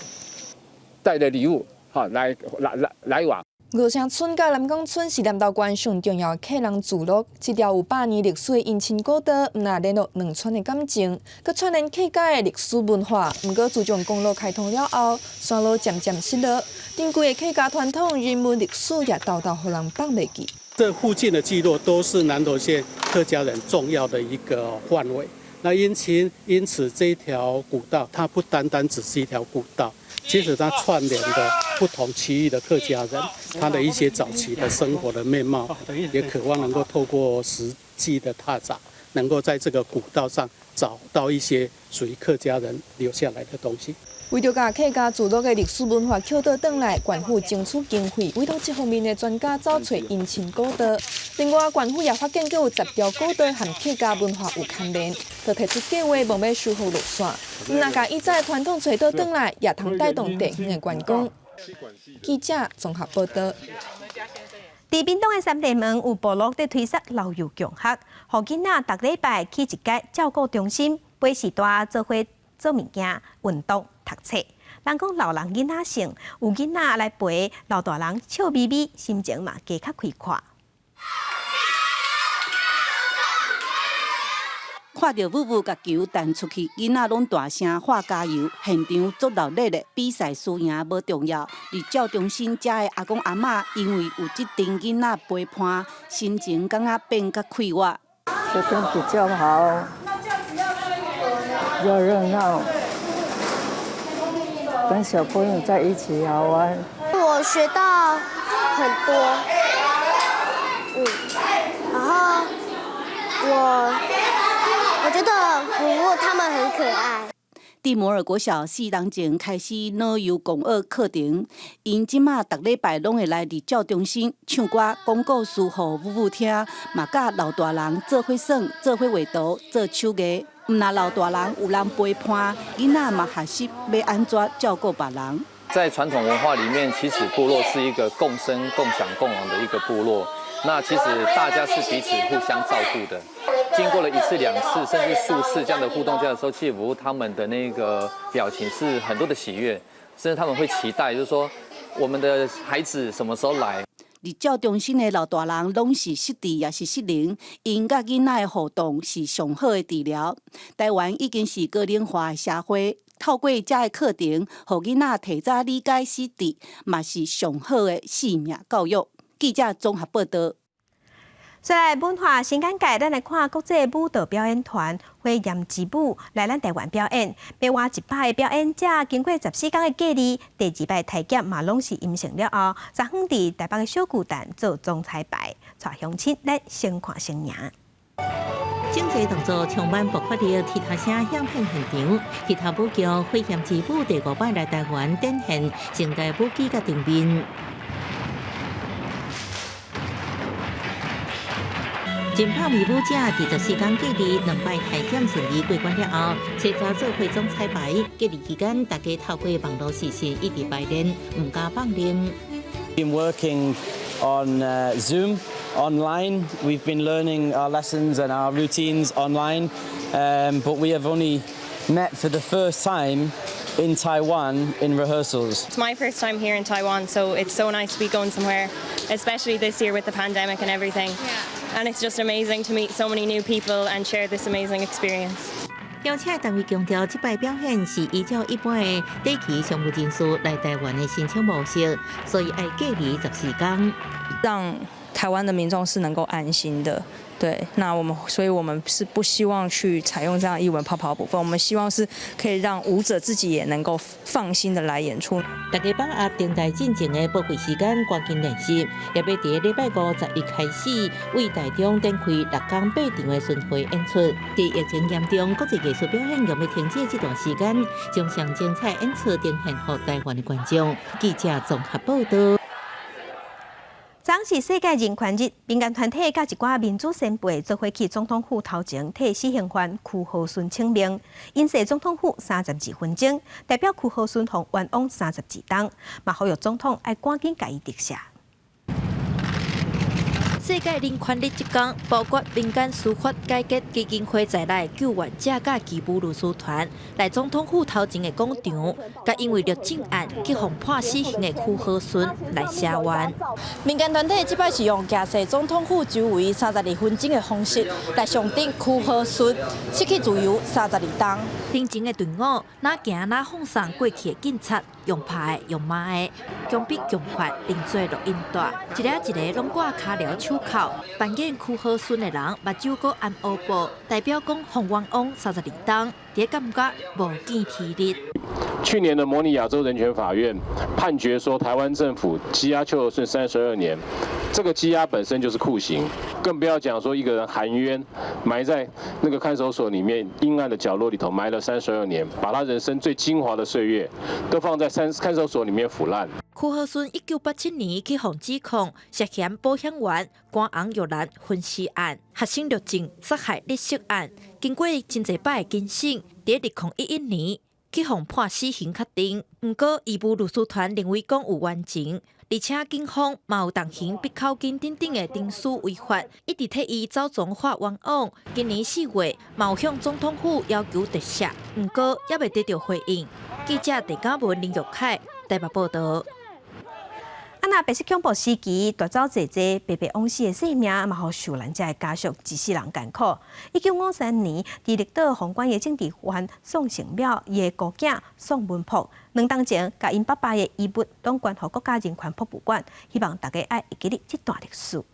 [SPEAKER 5] 帶著禮物哈來來來來往。
[SPEAKER 22] 五城村佮南港村是南投縣上重要的客人聚落，這條有百年歷史的姻親古道，毋但聯絡兩村的感情，閣串聯客家的歷史文化。毋過自從公路開通了後，山路漸漸失落，珍貴的客家傳統人文歷史也沓沓予人放袂記。
[SPEAKER 18] 這附近的聚落都是南投縣客家人重要的一個範圍。那因此，因此這一條古道，它不單單只是一條古道，其實它串聯的不同區域的客家人，他的一些早期的生活的面貌，也渴望能夠透過實際的踏查，能夠在這個古道上找到一些屬於客家人留下來的東西。
[SPEAKER 22] 為著共客家聚落的歷史文化抾倒轉來，縣府爭取經費，委託這方面的專家走揣姻親古道。另外，縣府也發現閣有10條古道和客家文化有牽連，就提出計劃，望欲修復路線。毋但共以早的傳統揣倒轉來，也通帶動地方的觀光。記者綜合報道。
[SPEAKER 1] 佇屏東的三地門有部落佇推捒老幼共學，予囡仔逐禮拜去一間照顧中心，陪序大做伙做物件、運動、讀冊。人講老人囡仔性，有囡仔來陪老大人笑眯眯，心情嘛加較開闊。
[SPEAKER 19] 看著母母共球彈出去，囡仔攏大聲喊加油，現場足熱鬧的。比賽輸贏無重要，佇照中心遮的阿公阿嬤，因為有這陣囡仔陪伴，心情感覺變較快活。
[SPEAKER 20] 這邊比較好，比較熱鬧，跟小朋友在一起好玩。
[SPEAKER 21] 我學到很多，然後我覺得不過他們很可愛。
[SPEAKER 19] 佇摩爾國小4年前開始老幼共學課程，𪜶這馬逐禮拜攏會來日照中心唱歌、講故事予母母聽，嘛佮老大人做伙耍、做伙畫圖、做手藝。毋但老大人有人陪伴，囡仔嘛學習欲按怎照顧別人。
[SPEAKER 27] 在傳統文化裡面，其實部落是一個共生、共享、共榮的一個部落。那其實大家是彼此互相照顧的。經過了一次、兩次，甚至數次這樣的互動交流的時候，其實他們的那個表情是很多的喜悅，甚至他們會期待，就是說我們的孩子什麼時候來。
[SPEAKER 19] 日照中心的老大人攏是失智抑是失能，𪜶佮囡仔的互動是上好的治療。台灣已經是高齡化的社會，透過遮的課程，予囡仔提早理解失智，嘛是上好的生命教育。記者綜合報道。
[SPEAKER 1] 再來文化新簡介，咱來看國際舞蹈表演團火焰之舞來咱台灣表演。欲活100个表演者經過14工的隔離，第二擺體檢嘛攏是陰性了後，昨昏佇台北的小巨蛋做總彩排，帶鄉親來先看先贏。
[SPEAKER 9] 整齊動作充滿爆發力，踢踏聲響遍現場。踢踏舞劇火焰之舞第五擺來台灣展現現代舞技佮場面。真拍迷舞者佇14工隔離兩擺體檢順利過關了後，提早做會總彩排。隔離期間，大家透過網路視訊一直排練，毋敢放冗。
[SPEAKER 3] Been working on Zoom online. We've been learning our lessons and our routines online, but we have only met for the first time in Taiwan in rehearsals.
[SPEAKER 6] It's my first time here in Taiwan, so it's so nice to be going somewhere, especially this year with the pandemic and everything. And it's just amazing to meet so many new people and share this amazing experience.
[SPEAKER 9] 邀請單位強調，這擺表演是依照一般的短期商務人士來台灣的申請模式，所以愛隔離14天。
[SPEAKER 7] 讓台灣的民眾是能夠安心的。對，那我們，所以我們是不希望去採用這樣藝文泡泡部分，我們希望是可以讓舞者自己也能夠放心的來演出。
[SPEAKER 9] 大家把握等待進前的寶貴時間，趕緊練習，也欲佇禮拜五11開始，為台中展開六工八場的巡迴演出。佇疫情嚴重、國際藝術表演欲停止這段時間，將上精彩演出呈現予台灣的觀眾。記者綜合報道。
[SPEAKER 1] 昨是世界人權日，民間團體佮一寡民主先輩做伙去總統府頭前替死刑犯區和順請命，𪜶踅總統府32分鐘，代表區和順予冤枉32冬，嘛呼籲總統愛趕緊共伊特赦。
[SPEAKER 8] 世界人權日這工，包括民間司法改革基金會在內救援者佮義務律師團來總統府頭前的廣場，佮因為律政案去予判死刑的區和順來聲援。
[SPEAKER 14] 民間團體這擺是用行踅總統府周圍32分鐘的方式來象徵區和順失去自由32冬。
[SPEAKER 8] 行前的隊伍，若行若放送過去的警察，用拍的，用罵的，強逼強罰，當做錄音帶，一个一个攏掛跤鐐手銬。扮演區和順的人，目睭閣掩烏布，代表講予冤枉32冬，佇感覺無見天日。
[SPEAKER 23] 去年的模擬亞洲人權法院判決說，台灣政府羈押邱和順32年，這個羈押本身就是酷刑，更不要講說一個人含冤埋在那個看守所裡面陰暗的角落裡頭埋了三十二年，把他人生最精華的歲月都放在三看守所裡面腐爛。
[SPEAKER 8] 區和順1987年去予指控涉嫌保險員關紅玉蘭分屍案、學生律政殺害溺死案，經過真濟擺的偵審，佇2011年去予判死刑確定。毋過，義務律師團認為講有冤情，而且警方嘛有動刑逼口供等等的程序違法，一直替伊走總法冤枉。今年4月，嘛有向總統府要求特赦，毋過猶未得著回應。記者鄭嘉文、林玉凱台北報道。
[SPEAKER 1] 啊！若白色恐怖時期奪走濟濟白白枉死的性命，嘛予受難者的家屬一世人艱苦。1953年，佇綠島皇冠的政治犯宋成淼，伊的孤囝宋文博，2冬前，共𪜶爸爸的遺物攏捐予國家人權博物館，希望大家愛會記得這段歷史。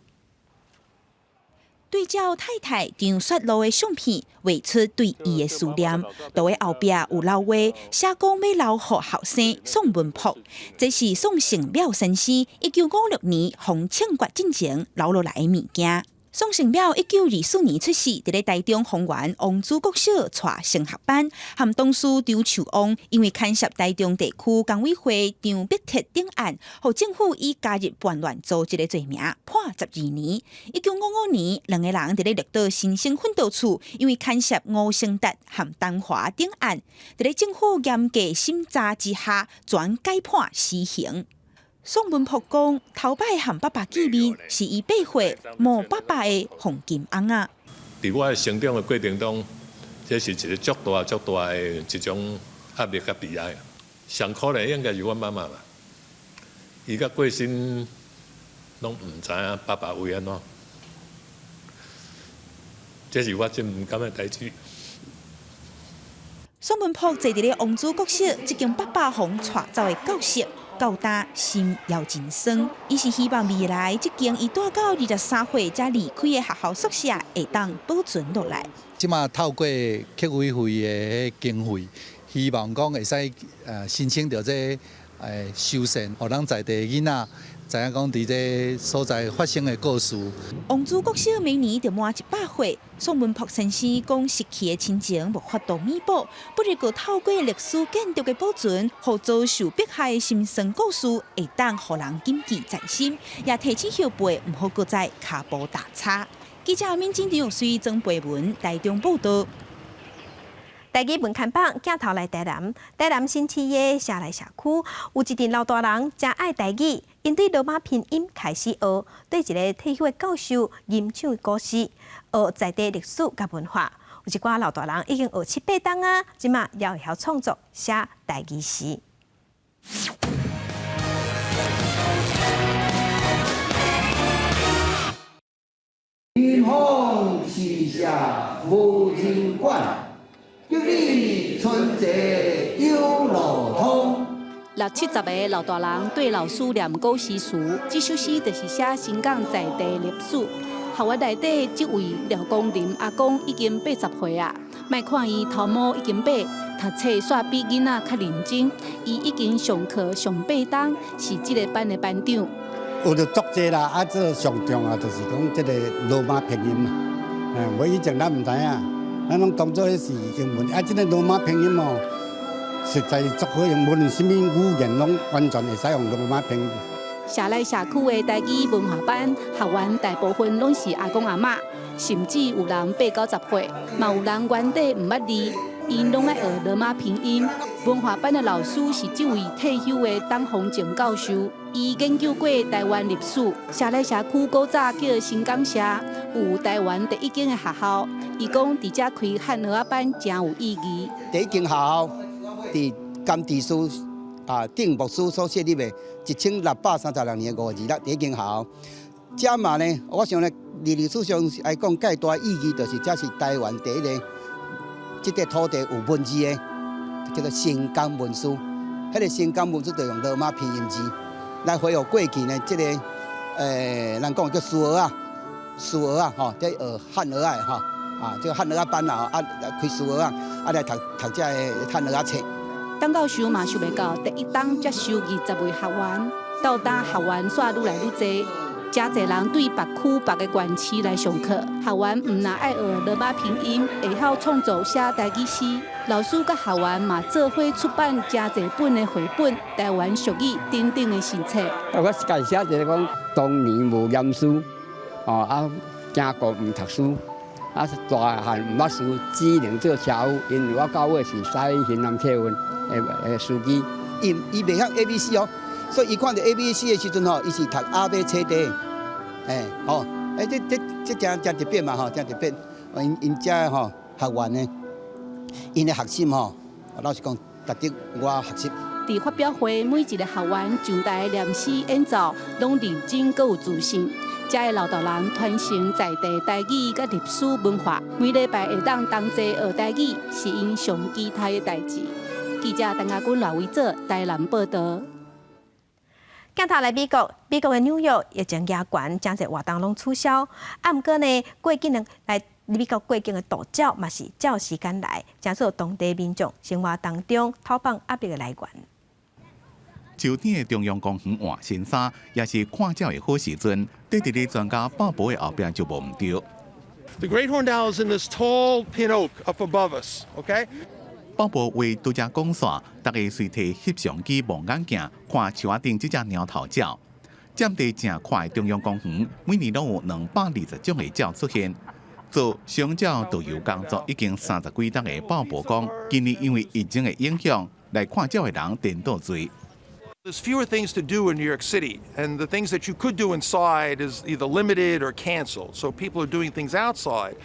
[SPEAKER 24] 對照太太張雪露的相片，畫出對伊的思念。圖的後壁有留話，寫講欲留予後生宋文博。這是宋成淼先生1956年予槍決進前留落來的物件。宋成淼1924年出世，佇咧台中豐原王子國小帶升學班，和董事張樹旺因為牽涉台中地區工委會張碧鐵等案，予政府以加入叛亂組織的罪名判12年。1955年，兩个人佇咧綠島新生訓導處，因為牽涉吳成達和陳華等案，佇咧政府嚴格審查之下，全改判死刑。宋文博講，頭擺和爸爸見面，是伊8歲無爸爸的黃金尪仔。
[SPEAKER 28] 佇我的成長的過程中，這是一个足大足大的一種壓力佮悲哀。上可憐應該是阮媽媽吧，伊到過身攏毋知影爸爸為按怎，這是我真毋甘的代誌。
[SPEAKER 24] 宋文博坐佇咧王子國小這間爸爸予𤆬走的教室，到今心猶真酸。伊是希望未來這間伊蹛到23歲才離開的學校宿舍會當保存落來。
[SPEAKER 29] 這馬透過客委會的經費，希望講會使申請著這修繕，予咱在地囡仔知影講佇這所在發生的故事。
[SPEAKER 24] 王子國小明年就滿100歲，宋文博先生講失去的親情無法度彌補，不如閣透過歷史建築的保存，予遭受迫害的心酸故事會當予人謹記在心，也提醒後輩毋好閣再跤步踏錯。記者敏晶、張玉水、曾培文台中報道。
[SPEAKER 1] 台語文看板鏡頭來台南，台南新市的社內社區有一陣老大人誠愛台語， 𪜶對羅馬拼音開始學，對一个退休的教授吟唱古詩，學在地歷史佮文化。有一寡老大人已經學七八冬啊，這馬也會曉創作寫台語詩。
[SPEAKER 2] 寒風時下無人管，祝你春節有路通。
[SPEAKER 19] 六七十个老大人對老師念古詩詞，這首詩就是寫新港在地歷史。校園內底這位廖光林阿公已經80歲啊，莫看伊頭毛已經白，讀冊煞比囡仔較認真。伊已經上課上八冬，是這个班的班長。
[SPEAKER 10] 學著足濟啦，啊，這上重要就是講這个羅馬拼音嘛。嗯，我以前咱毋知影，咱攏當做彼是英文，啊，這个羅馬拼音哦，實在是足好用，無論啥物語言攏完全會使用羅馬拼音。
[SPEAKER 19] 社內社區的台語文化班學員大部分攏是阿公阿嬤，甚至有人八九十歲，嘛有人原底毋捌字，𪜶攏愛學羅馬拼音。文化班的老師是這位退休的董宏正教授，伊研究過台灣歷史。社內社區古早叫新港社，有台灣第一間的學校。伊講佇遮開漢學仔班誠有意義。
[SPEAKER 2] 第一間學校佇甘地書啊，鄭牧師所設立的，1636年5月2日，第一間學校。這嘛呢，我想呢，佇歷史上來講，蓋大意義就是這是台灣第一个，這塊土地有文字的，叫做新港文書。彼个新港文書就用羅馬拼音字來恢復過去呢，這个，人講叫書學仔，書學仔吼，這學漢學仔的吼，啊，這个漢學仔班啊，啊，開書學仔，啊來讀讀這个漢學仔冊。
[SPEAKER 19] 董教授嘛想袂到，第一冬才收20位學員，到今學員煞愈來愈濟，誠濟人對別區別个縣市來上課。學員毋但愛學羅馬拼音，會曉創作寫台語詩。老師佮學員嘛做伙出版誠濟本的繪本、台灣俗語等等的新冊。
[SPEAKER 11] 我家己寫一个講，當年無念書，哦啊，行過毋讀書。啊，大漢毋捌書，只能做車夫。因為我到尾是駛興南客運的司機。
[SPEAKER 2] 伊伊袂曉 A B C 哦，所以伊看著 A B C 的時陣吼，伊是讀阿伯冊底，欸吼，欸這這這誠誠特別嘛吼，誠特別。𪜶𪜶遮吼學員呢，𪜶的學習吼，老實講，值得我學習。
[SPEAKER 19] 佇發表會，每一个學員上台念詩演奏，攏認真閣有自信。遮的老大人傳承在地台語佮歷史文化，每禮拜會當同齊學台語，是𪜶上期待的代誌。記者陳亞君、賴維哲台南報導。
[SPEAKER 1] 鏡頭來美國，美國的紐約疫情嚴懸，誠濟活動攏取消。啊，毋過呢，過境的來美國過境的渡鳥嘛是照時間來，成做當地民眾生活當中透放壓力的來源。
[SPEAKER 12] 秋天的中央公園換新衫，也是看鳥的好時陣。佇佇咧專家鮑伯的後壁就無毋著。
[SPEAKER 13] The great horned owl is in this tall pin oak up above us. Okay.
[SPEAKER 12] 鮑伯為拄才講煞，逐家隨提翕相機、望遠鏡看樹仔頂這隻貓頭鳥。佔地誠闊的中央公園，每年攏有220種的鳥出現。做賞鳥導遊工作已經三十幾冬的鮑伯講，今年因為疫情的影響，來看鳥的人顛倒濟。
[SPEAKER 13] There's fewer things to do in New York City, and the things that you could do inside is either limited or canceled. So people are doing things outside.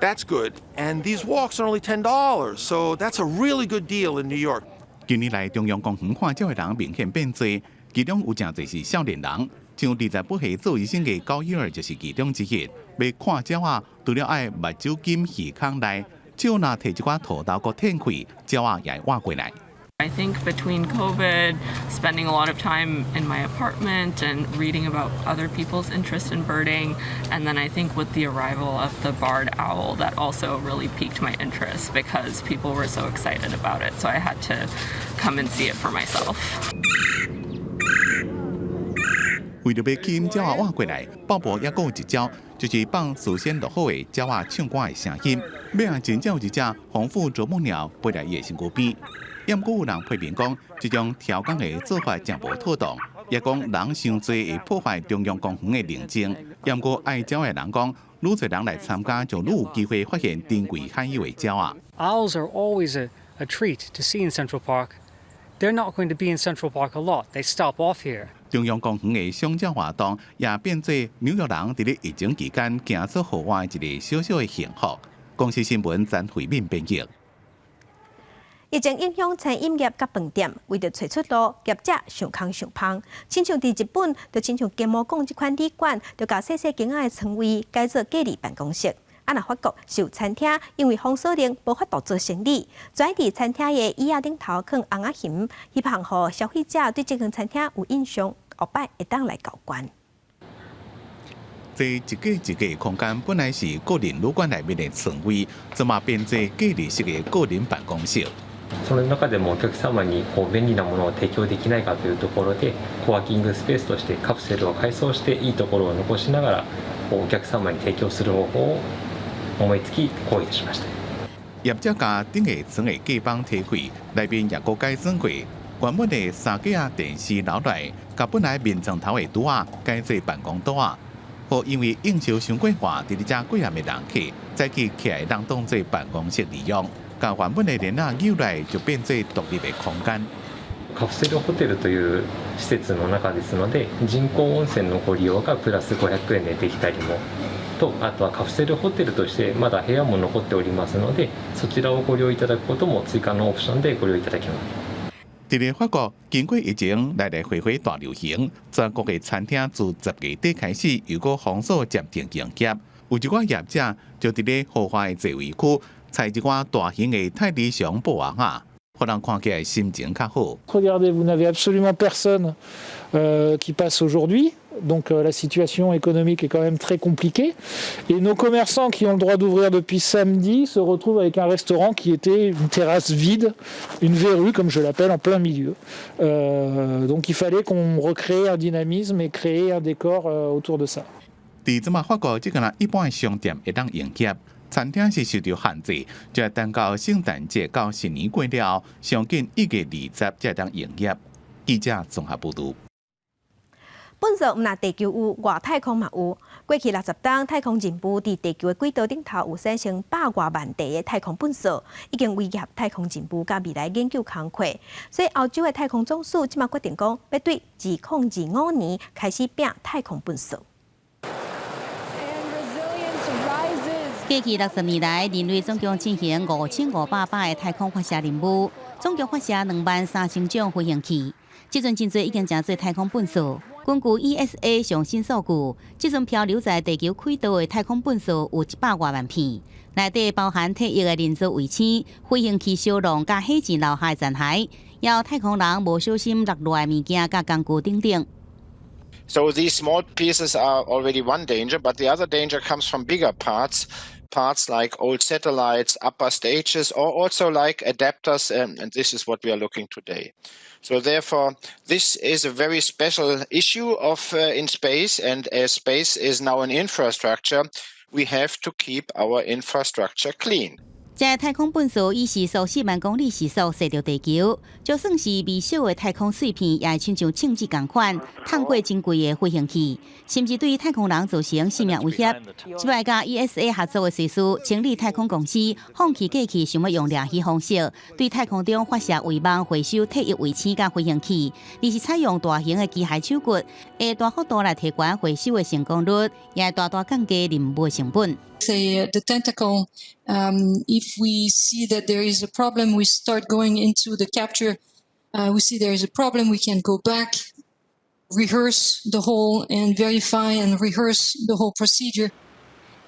[SPEAKER 13] That's good. And these walks are only $10, so that's a really good deal in New York.
[SPEAKER 12] 近年來中央公園看鳥的人明顯變濟，其中有誠濟是少年人，像28歲做醫生的高伊爾就是其中之一。欲看鳥仔，除了愛目睭緊耳孔內，手若提一寡塗豆閣褪開，鳥仔也會倚過來。
[SPEAKER 15] I think between COVID, spending a lot of time in my apartment and reading about other people's interest in birding, and then I think with the arrival of the barred owl, that also really piqued my interest because people were so excited about it. So I had to come and see it for myself.
[SPEAKER 12] 為著欲吸引鳥仔倚過來，鮑伯猶閣有一招，就是放事先錄好的鳥仔唱歌的聲音。尾仔真正有一隻紅腹啄木鳥飛來伊的身軀邊。毋過有人批評講，這種刁工的做法誠無妥當，也講人傷濟會破壞中央公園的寧靜。毋過愛鳥的人講，愈濟人來參加，就愈有機會發現珍貴罕有的鳥仔。
[SPEAKER 16] Owls are always a treat to see in Central Park. They're not going to be in Central Park a lot. They stop off here.
[SPEAKER 12] 中央公園的賞鳥活動也變做紐約人佇咧疫情期間行出戶外一个小小的幸福。公視新聞曾慧敏編譯。
[SPEAKER 1] 疫情影響餐飲業佮飯店，為著揣出路，業者想空想芳。親像佇日本，就親像金毛港這款旅館，就共細細間仔的床位改做隔離辦公室。啊，若法國是有餐廳，因為封鎖令無法度做生意，轉佇餐廳的椅仔頂頭囥尪仔熊，希望予消費者對這間餐廳有印象，後擺會當來交關。
[SPEAKER 12] 這一個一個空間本來是個人旅館內面的床位，這馬變做隔離式的個人辦公室。
[SPEAKER 4] その中でもお客様にこう便利なものを提供できないかというところで、コワーキングスペースとしてカプセルを改装していいところを残しながら、お客様に提供する方法を思いつき行為いたしました。
[SPEAKER 12] 業者共頂个床的隔板提開，內面也閣改裝過，原本的三格仔電視留來，共本來眠床頭的桌仔改做辦公桌仔，予因為應酬傷過晏，佇咧遮過暗的人客，早起起來當當做辦公室利用，共原本的簾仔扭來就變做獨立的空間。
[SPEAKER 4] カプセルホテルという施設の中ですので、人工温泉のご利用がプラス500円でできたりもと、あとはカプセルホテルとしてまだ部屋も残っておりますので、そちらをご利用いただくことも追加のオプションでご利用いただけます。
[SPEAKER 12] 佇咧法國，經過疫情來來回回大流行，全國的餐廳自10月底開始又閣封鎖暫停營業，有一寡業者就佇咧豪華的座位區，採一寡大型的泰迪熊布娃娃，予人看起來心情較好。
[SPEAKER 5] Regardez, vous n'avez absolument personne qui passe aujourd'hui. Donc la situation économique est quand même très compliquée. Et nos commerçants qui ont le droit d'ouvrir depuis samedi se retrouvent avec un restaurant qui était une terrasse vide, une verrue comme je l'appelle, en plein milieu. Donc il fallait qu'on recrée un dynamisme et créer un décor autour de ça.
[SPEAKER 12] 佇這馬法國，這個一般的商店會當營業，餐廳是受著限制，就愛等到聖誕節到新年過了，上緊1月20才會當營業。記者綜合報導。
[SPEAKER 1] 糞埽毋但地球有，外太空嘛有。過去60冬，太空任務佇地球的軌道頂頭有產生百外萬塊的太空糞埽，已經威脅太空任務佮未來研究工課。所以歐洲的太空總署這馬決定講，欲對2025年開始摒太空糞埽。
[SPEAKER 9] 過去60年來，人類總共進行5500擺的太空發射任務，總共發射23,000種飛行器。這陣真濟已經成做太空糞埽。根據 ESA 上新數據，這陣漂流在地球軌道的太空糞埽有100外萬片，內底包含退役的人造衛星、飛行器燒熔佮火箭留下的殘骸，也有太空人無小心落落來的物件佮工具等等。
[SPEAKER 16] So these small pieces are already one danger, but the other danger comes from bigger parts, parts like old satellites, upper stages, or also like adapters, and this is what we are looking today. So therefore, this is a very special issue of in space, and as space is now an infrastructure, we have to keep our infrastructure clean.
[SPEAKER 9] 這太空糞埽以時速4萬公里時速射著地球，就算是微小的太空碎片，也會親像銃子仝款，燙過珍貴的飛行器，甚至對太空人造成性命威脅。這擺佮 ESA 合作的瑞士清理太空公司，放棄過去想欲用掠魚方式，對太空中發射圍網回收退役衛星佮飛行器，而是採用大型的機械手骨，會大幅度來提懸回收的成功率，也會大大降低任務成本。
[SPEAKER 17] Say the tentacle, if we see that there is a problem, we start going into the capture. We see there is a problem, we can go back, rehearse the whole and verify and rehearse the whole procedure.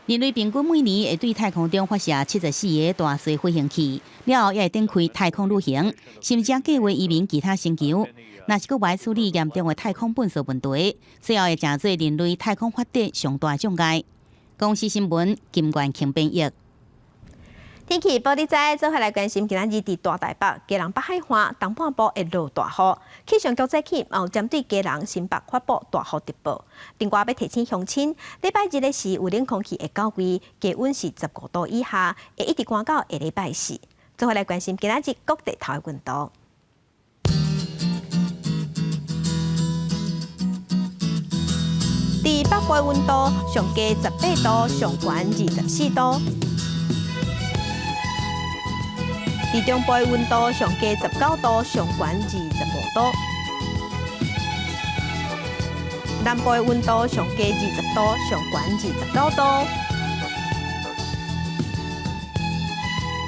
[SPEAKER 9] 人類平均每年會對太空中發射74個大細飛行器，了後也會展開太空旅行，甚至計劃移民其他星球。若是閣無處理嚴重的太空糞埽問題，最後會成做人類太空發展上大障礙。公視新聞金元慶編譯。
[SPEAKER 1] 天氣報你知，做伙來關心今仔日佇大台北、基隆北海岸東半部會落大雨。氣象局早起有針對基隆、新北發布大雨特報。另外，欲提醒鄉親，禮拜日的時有冷空氣會到位，低溫是15度以下，會一直寒到下禮拜四。做伙來關心今仔日各地頭的溫度。佇北部溫度上低18度，上懸24度；佇中部溫度上低19度，上懸25度。南部的溫度上低20度，上懸29度。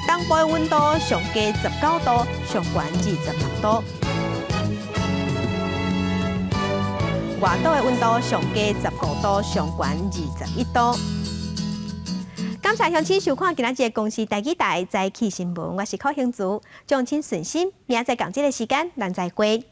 [SPEAKER 1] 東部的溫度上低19度，上懸26度。外島的溫度上低15度，上懸21度。感謝鄉親收看今仔日的公視台語台早起新聞，我是柯興竹，眾親順心，明仔載仝這个時間，咱再會。